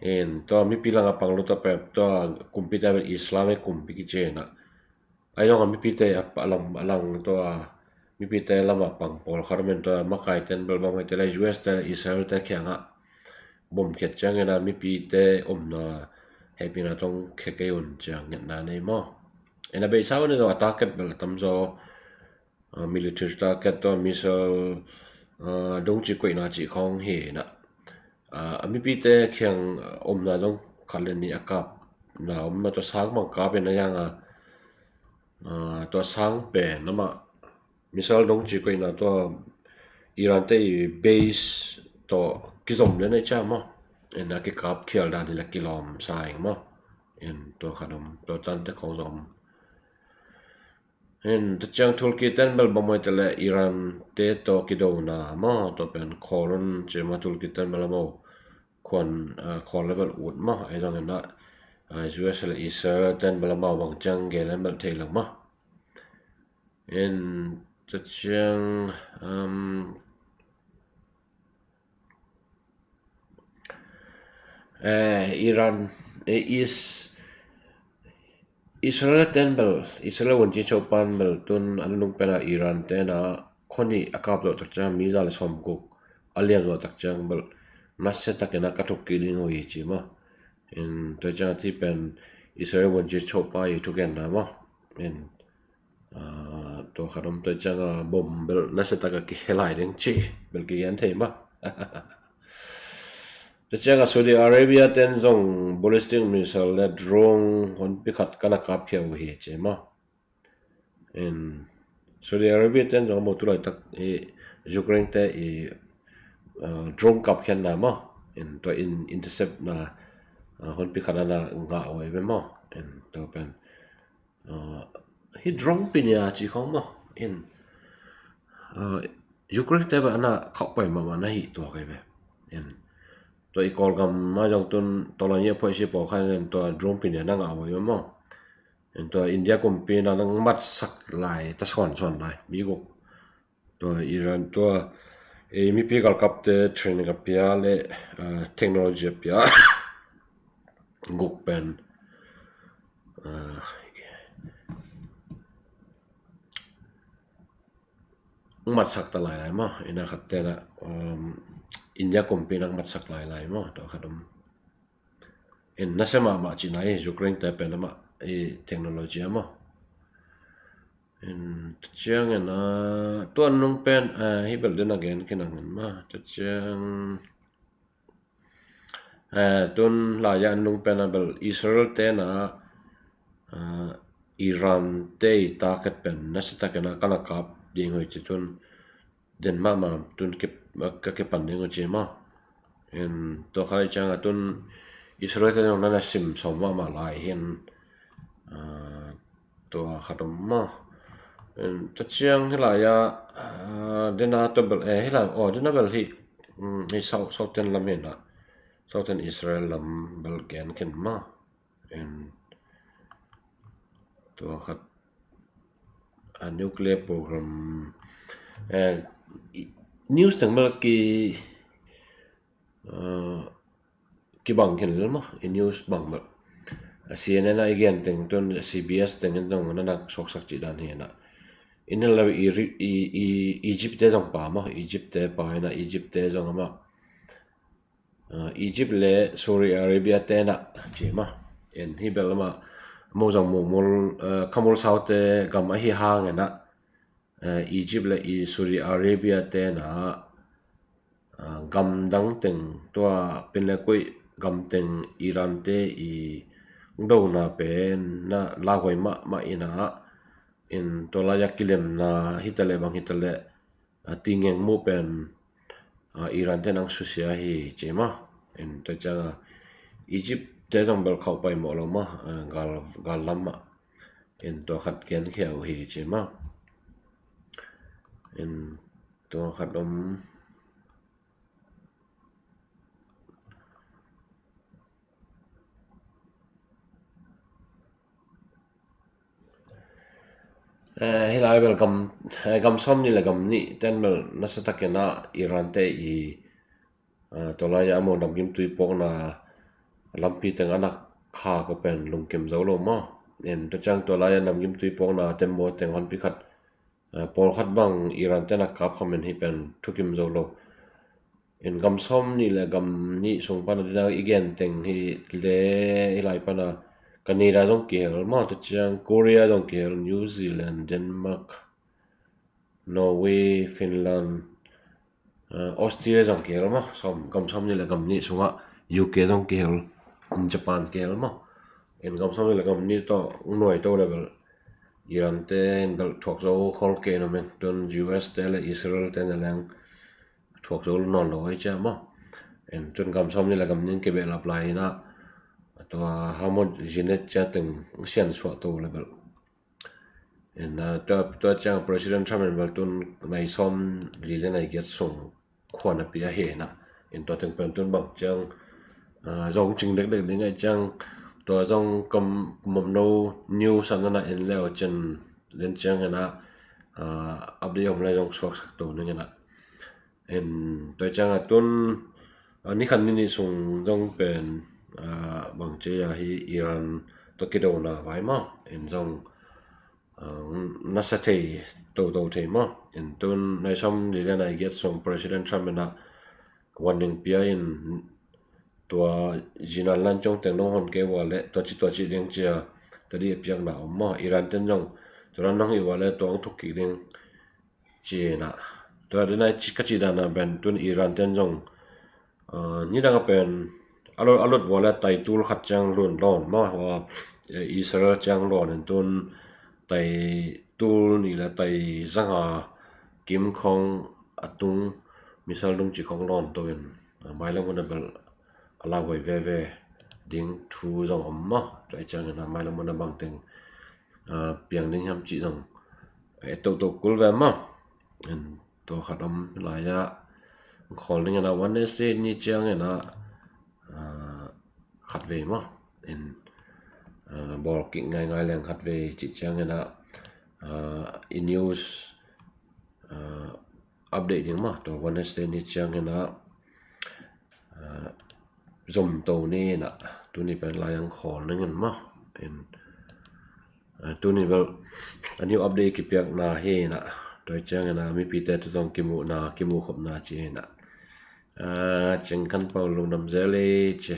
En tua mipi lama pang lo tua pep tua kumpite bel Islamic kumpi kici na. Ai zong a mipite a, a lam, a lang tua mipite lama pang pawlkhat om in tua makaiten bel bang hoite le U S te Israel te kiangah bom khiat ciangin a mipite omna hehpihna tong khia kei un ciang ngetna nei maw. En a beisa un in zong a target bel a tamzaw, a, military target tua missile, a, dongci koihna cih khawng hi na. A, a mipite kiang, a, omna zong khat le nih a kapna om na tua sang bang kapin a yang a, a, tua sang pen amah missile dongci koihna tua Iran te i base tawh kizom le nei cia maw. En a kikap khial dan hi la kilawm sa ing maw. En tua khat om tua cante khawng zong om. Hin tua ciang Turkey ten bel bang hoite le Iran te tawh kidona maw, tua pen khawl un ci maw Turkey ten bel a mo. Khuan, a, khawl le bel ut maw, ei zong in a, a, U S le Israel ten bel a mo bang ciang gel le bel thei lo maw. Hin tua ciang, um, Eh, Iran, eh, is, Israel ten bel, Israel vuanci chopan bel tun a nunung pena Iran tena khoni a kap zawh tak ciang mizal sawm guk a liam zawh tak ciang bel nasia takin a ka thuk kik ding uh hi ci maw. In tua ciang a thi pen Israel vuanci chopa i thugenna maw. In Aa, tua khat om tua cianga bom bel nasia taka kihelai ding ci bel kigen thei mah. Tua cianga Saudi Arabia ten zong ballistic missile le drone honpi khat kana kapkhia uh hi ci mah. In Saudi Arabia ten zong a mo tulaitak i Ukraine te i, aa, drone kapkhiatna mah. In tua in intercept na, aa, honpi khat ana ngah uh hi ve mah. In tua pen Aa, hi drone pinia ci khong maw. In, aa, Ukraine te bel ana khauh pai mahmah na hi tua kai ve. In, tua i Kawlgam a zong tun tawlan i a phoih si pawlkhat in tua drone pinia na ngah uh hi maw. In tua India kumpi na nang matsak lai ta sawn sawn lai. Biguk Tua Iran tua ei mipi galkapte training a pia le, ah, technology a pia guk pen, ah, matsak ta lailai maw. Ina khat tena, um, India kumpi nak matsak lailai maw. Tua khat um. In nasia mahmah cihna hi Ukraine te pen amah i technology amah. In ciangin a tuan nung pen, eh, hi bel din a gen kinangin mah. Tua ciang, eh, tun laya nung pen a bel Israel tena, eh, Iran te i target pen nasia takin a kana kap ding hoi ci tun den mahmah tun ka kipan ding uh ci maw. In tua kha i cianga tun Israel te zong nana sim sawm mahmah lai hin, ah, tua khat om maw. In tua ciang hi laya, ah, dena tua bel, eh, hi la, oh, dena bel hi, mm, hi sau, sauten lam hi na. Sauten Israel lam bel gen khin maw. In tua khat a nuclear program, eh, news teng bel ki, eh, kibang khin lel maw, i news bang bel. A C N N a i gen teng tun C B S teng in zong na nak soksak cih dan hi na. In la i, i, i Egypt te zong pa maw, Egypt te pa hi na, Egypt te zong amah Ah, Egypt le Saudi Arabia tena ci mah. En hi bel amah mozang mumul, ah, khamul saute gam ahi hangena, ah, Egypt le i Saudi Arabia tena, ah, gamdang teng tua pin le kuih gamteng Iran te i dona pen na lauhuai mahmah ina in tua laya kilemna hitale bang hitale a, tingeng mu pen, a, Iran te nang susia hi ci maw. In tua ciang a Egypt te zong bel khauh pai mawh lo maw, a, gal, gal lam ah. In tua khat genkhia uh hi ci maw. In tua khat om. Eh, hih lai bel gam, eh, gam sawm nih le gam nih ten bel nasa takin ah Iran te i, eh, tua lai-ah a mo namgim tuipuakna lampi teng a nak kha ko pen lungkim zo lo maw. En tua ciang tua lai-ah namgim tuipuakna tembaw teng honpi khat, eh, pawlkhat bang Iran te nak kap kha men hih pen thukim zo lo. In gam sawm nih le gam nih sung pana dina i gen teng hi le hih lai pana Canada zong kihel maw, tua ciang Korea zong kihel, New Zealand, Denmark, Norway, Finland, eh, Australia zong kihel maw, sawm, gam sawm nih le gam nih sungah U K zong kihel, Japan kihel maw. In gam sawm nih le gam nih tawh nuai to le bel Iran te in bel thuak zo khol kei no men, tun U S te le Israel te na leng thuak zo nawn lo hi cia maw. En tun gam sawm nih le gam nih kibehlap lai inah tua Hormuz zinlet cia teng sian suah to le bel. En, ah, tua, tua ciang President Trump in bel tun nai sawm li le nai giat sung khuan a pi a hi inah. En tua teng pen tun bang ciang, ah, zong cing dekdek ding ai ciang tua zong kam mom no news an nana en leo cin den ciang inah, ah, update om lai zong suaksak to ning inah. En tua ciang a tun, a, ni khat ni nih sung zong pen, a, bang ci a hi Iran tawh kidona vai maw. En zong, a, nasa thei toto thei maw. En tun nai sawm li le nai giat sung President Trump in a warning pia in tua zinan lan ciong teng nong hon kei ua le tua ci tua ci ding cia tadi a piakna om maw. Iran ten zong tua lan nong hi ua le tua ang thuk kik ding ci inah. Tua dina ka ci dana pen tun Iran ten zong, ah, nidang a pen a lot, a lot vua le tai tul khat ciang lun lawn maw, hua, eh, Israel ciang lawn in tun tai tul nih le tai zanga kim khong a tung misal dung ci khong lawn to in, ah, mailam hun a bel a lauhuai veve ding thu zong om maw. Tua i ciang inah mailam hun a bang teng, ah, piang ding hiam ci zong, eh, toto kul ve maw. En tua khat om lai-ah khawl ning inah Wednesday ni ciang inah, ah, khat vei maw. En, ah, bawl kik ngaingai leng khat vei cih ciang inah, ah, i news, ah, update ding maw. Tua Wednesday ni ciang inah, ah, zom to ni inah tuni pen lai ang khawl ning in maw. En, ah, tuni bel a new update kipiakna hi inah. Tua i ciang inah mipite tu zong kimuhna, kimuh khopna ci inah. Ah, Cing Khan Pau lungdam zel e ci.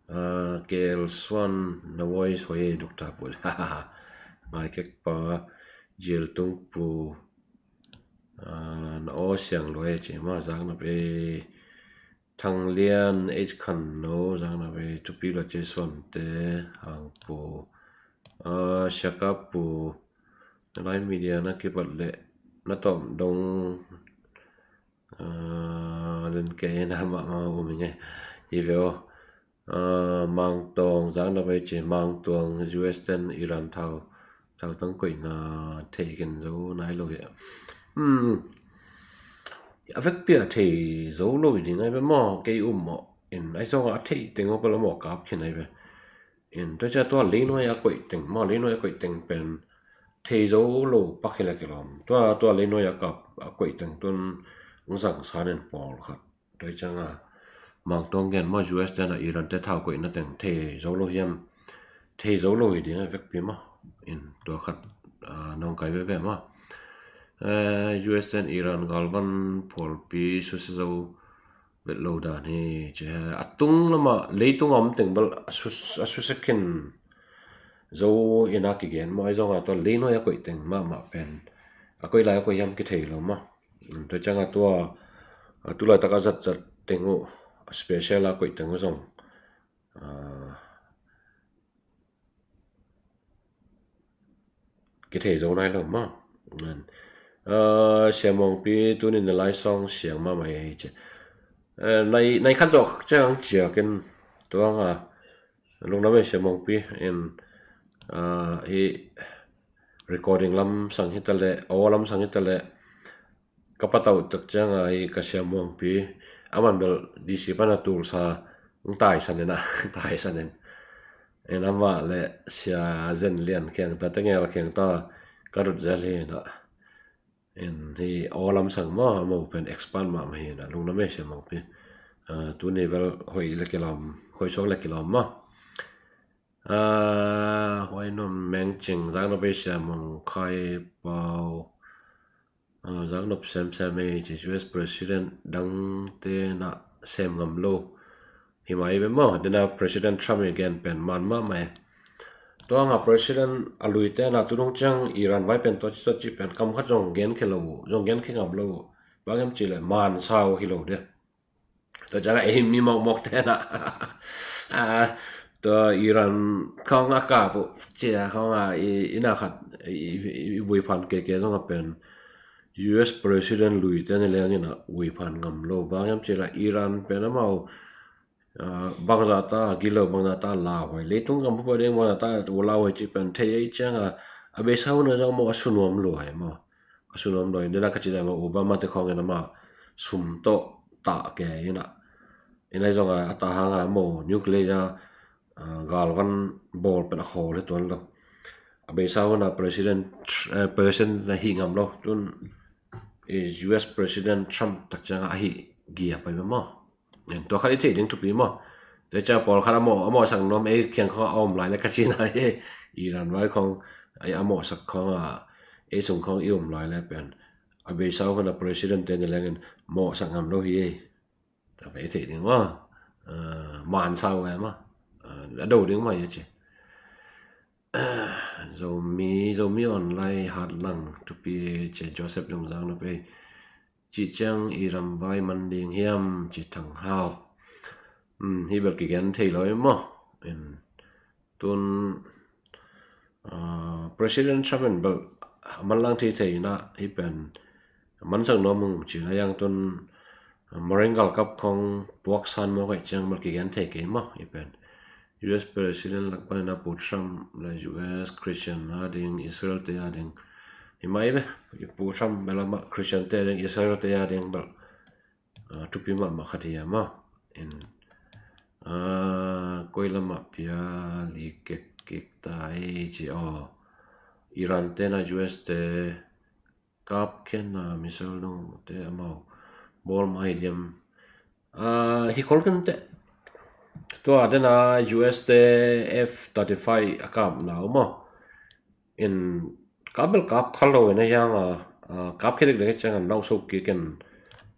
Ah, K L Suan na voice hoi e Doctor Pu. Ngai kek pa Jil Tung Pu. Ah, na aw siang lua e ci ma zak na pe. Thang Lian, H Khan No, zang na vei, Thupi Lua Cia Suan te, Hang Pu. Ah, Siaka Pu, na lai media na kipat le, na tawm dong, ah, len kei na mah mah um ing e. Hi ve aw. Ah, Mang Tawng, zang na vei ci, Mang Tuang, U S ten Iran thau, thau tang koihna thei ken zo nai lo hi. Hmm. A vekpi a thei zo lo i ding ai ve maw, kei um maw. In ai zong a thei teng aw pala maw kap khin ai ve. In tua cia tua leinuai a koih teng maw, leinuai a koih teng pen thei zo lo pak hi la kilawm. Tua, tua leinuai a kap a koih teng tun ng zang san in pawl khat. Tua i ciang a Mang Tuang gen maw, U S ten a Iran te thau koihna teng thei zo lo hiam? Thei zo lo hi ding a vekpi maw. In tua khat, ah, nong kai veve maw. Eh, U S ten Iran galvan phualpi susia zo vet lo dan hi ci he. A tung lama leitung a om teng bel a sus-, a susia khin zo ina kigen maw, ai zong a tua leinuai a koih teng mahmah pen a koih lai a koih hiam kithei lo maw. Tua ciang a tua, a, tulaitak a zatzat teng uh, a special a koih teng uh zong, a, kithei zo nai lo maw. Sia Muangpi tuni na lai song siang mahmah ei ci. Nai khat zawh ciang ciakin tuang a lungdam ei Sia Muangpi in hi recording lam sang hi ta leh, aw lam sang hi ta leh, ka patauh tak ciang a hi ka Sia Muangpi a man bel D C pan a tulsa ng taisan in a taisan in. En amah le Sia Zen Lian kiang ta, Tengel kiang ta ka rut zel hi na. En hi aw lam sang maw, a mo pen expand mahmah hi na, lungdam ei Sia Muangpi. Tuni bel hoih le kilawm, hoih suak le kilawm maw. Huai nuam meng cing, zak nuam ei Sia Muang Khai Pau. Zak nuam semsem ei ci, U S President dangte na sem ngam lo. Hi mai ve maw, dena President Trump i gen pen man mahmah e. Tua nga President a luite na tu dong ciang Iran vai pen tua ci tua ci pen kam khat zong gen khe lo, zong gen khe ngam lo. Bang hiam ci le man sau hi lo de. Tua ciang a ei mi mawkmawk te na tua Iran khawng a kap uh cia khawng a i na khat i buiphan keke zong a pen U S President luite na leng in a buiphan ngam lo. Bang hiam ci le Iran pen amau bangzah ta gilo, bangzah ta lauhuai, leitung kam phuai ding bangzah ta lauhuai ci pen thei ei ciang a, a beisa hun a zong maw a sunuam luai maw. A sunuam luai, nila ka ci dang a Obama te khawng in amah sum tawh tah ke in a. In a zong a ta hang a maw nuclear galvan bawl pen a khawl hi tuan lo. A beisa hun a President, President na hi ngam lo. Tun U S President Trump tak ciang a hi gia pai maw. Tua khat i theih ding thupi maw. Tua ciang pawlkhat a mawh, a mawhsak nuam ei kiang khawng a om lai le ka cina hi. Iran vai khawng a mawhsak khawng a ei sung khawng i om lai le pen a beisa hun a President te ni lengin mawhsak ngam lo hi ei. Tua i theih ding maw. Mansau ngai maw. A do ding maw i ci. Zomi, Zomi online hat lang thupi ci, Joseph Zungzang na pei. Ci ciang i ramvai man ding hiam ci Thang Hau. Hi bel kigen thei lo maw. Tun President Trump in bel man lang thei thei na hi pen man sang nuam hung ci na yang tun Marine galkap khawng puaksan mawk ei ciang bel kigen thei kei maw hi pen. U S President lak panin a Pu Trump le U S Christian a ding, Israel te a ding. Hi mai ve, Pu Trump bel amah Christian te a ding, Israel te a ding bel thupi mahmah khat hi a maw. In koi lamah pia li kek kik ta ei ci aw. Iran te na U S te kap khian a missile nung te amau bawl mai diam. Hi khol kan te tua dena U S te F thirty five a kap na um a. In kap bel kap khal lo in a hiang a kap khia dek dek ciang a nau so kik in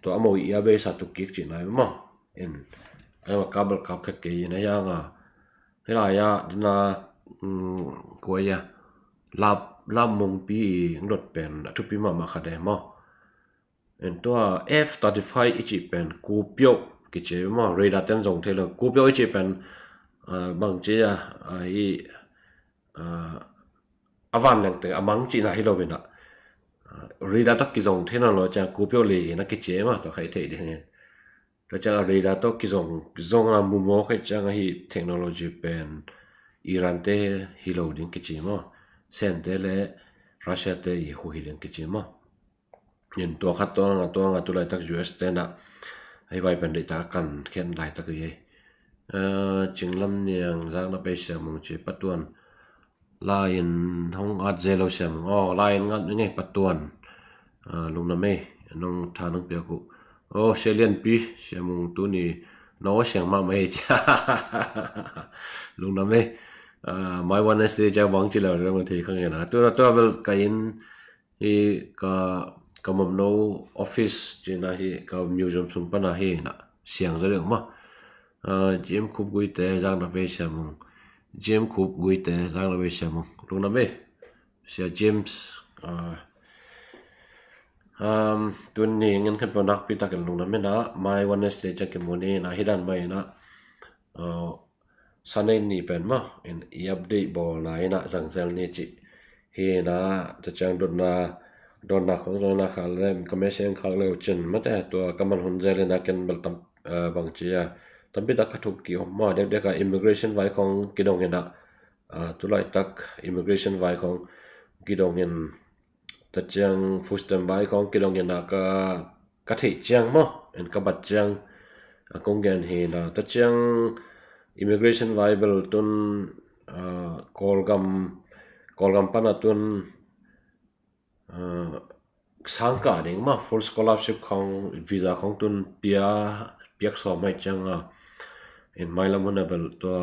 tua amau i a beisa tuk kik ci nai um a. In a kap bel kap khia kei in a hiang a Hi lai ah dina kuai a lap lap mungpi i ngdot pen a thupi mahmah khat e maw. En tua F thirty five i cih pen kupiok kici maw, radar ten zong thei lo. Kupiok i cih pen bang ci a i a van leng teng a mang cihna hi lo in a radar tak kizong thei na lo ciang kupiok lei hi na kici maw, tua khai thei ding. Tua ciang a radar tawh kizong, kizong a mumawk hi ciang ahi technology pen Iran te hi lo ding kici maw. Sen te le Russia te i hu hi ding kici maw. In tua khat tuang a tuang a tu laitak U S te na ahi vai pen deihtak a kan khen laitak hi ei. Cinglam niang zak na pei siamung ci patuan. Lain hong at zel lo siamung. Aw, lain ngat ngei patuan. Lungna mei nong tha nong piak uh. Aw, sia lianpi siamung tuni na aw siang mah mei cia. Lungna mei. Mai Wednesday cia bang ci lo dong thei khang ina. Tua tua bel ka in hi ka ka mamno office cina hi ka museum sung pana hi na siang za deuh ma. Jim Khup Guite zak na pei siamung. Jim Khup Guite zak na pei siamung. Lungna mei. Sia James. Tun ni ngen khen pau nakpi takin lungna mei na. Mai Wednesday cia kimu ni na hi dan mai na. Sunday ni pen ma in i update bawlna ina zangzel ni ci hi na. Tua ciang dotna dawnna khong zong na kha le ka message khak leu cin mate tua ka man hun zel in a ken bel tam bang ci a tampi tak ka thuk ki om ma dek dek a immigration vai khong kidong in a tulai tak immigration vai khong kidong in ta ciang food stamp vai khong kidong in a ka ka theih ciang maw en ka bat ciang a kong gen hi na ta ciang immigration vai bel tun Kawlgam Kawlgam pan a tun sangkah ding ma full scholarship khong visa khong tun pia piak sawm mai ciang a in mailam hun a bel tua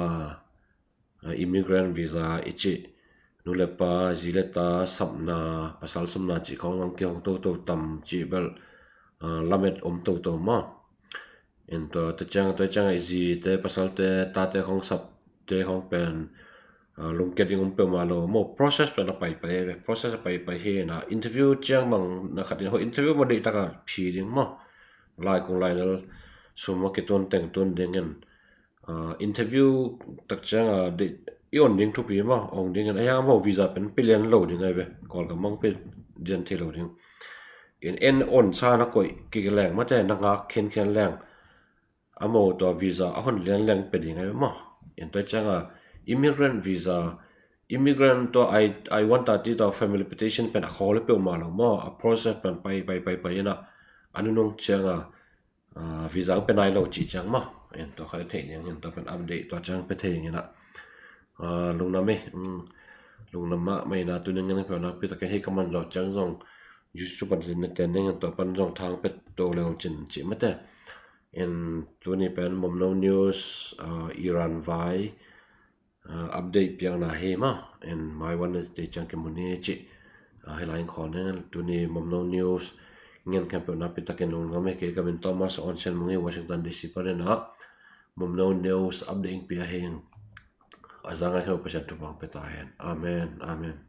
immigrant visa i cih nu le pa zi le ta sapna pasal sapna cih khong ang kihong toto tam cih bel lamet om toto ma in tua ta ciang tua ciang a i zi te pasal te ta te khong sap te khong pen lungkia ding om peuhmah lo maw process pen a paipai ve process a paipai hi na interview ciang bang na khat in ho interview maw deih taka phi ding maw lai kung lai lal sum a kitun teng tun ding in interview tak ciang a i on ding thupi maw ong ding in a hiang maw visa pen pilian lo ding ai ve Kawlgam mang pe dian thei lo ding in en on sa na koih kik leng mate na ngak khenkhen leng a maw tua visa a hon lian leng pe ding ai maw in tua ciang a immigrant visa immigrant tua I I one thirty tua family petition pen a khawl peuhmah lo maw a process pen pai pai pai pai in a a nunung ciang a visa ang pe nai lo cih ciang maw in tua kha i theih ding in tua pen update tua ciang pe thei in a lungnam e lungnam mah mai na tuning in peuhmah pi takin hei ka man zawh ciang zong YouTube an tin na ten ding in tua pan zong thang pe to leu cin cih mate in tuni pen Momno News Iran vai update piakna hi ma in mai Wednesday ciang kimu ni cih hei lai in khawl ning tuni Momno News ngen khempeuh na pi takin lungnam e kei ka min Thomas Onsen Mungi Washington D C panin a Momno News update in pia hi a zangai khempeuh Pasian thupha pe ta hen amen amen.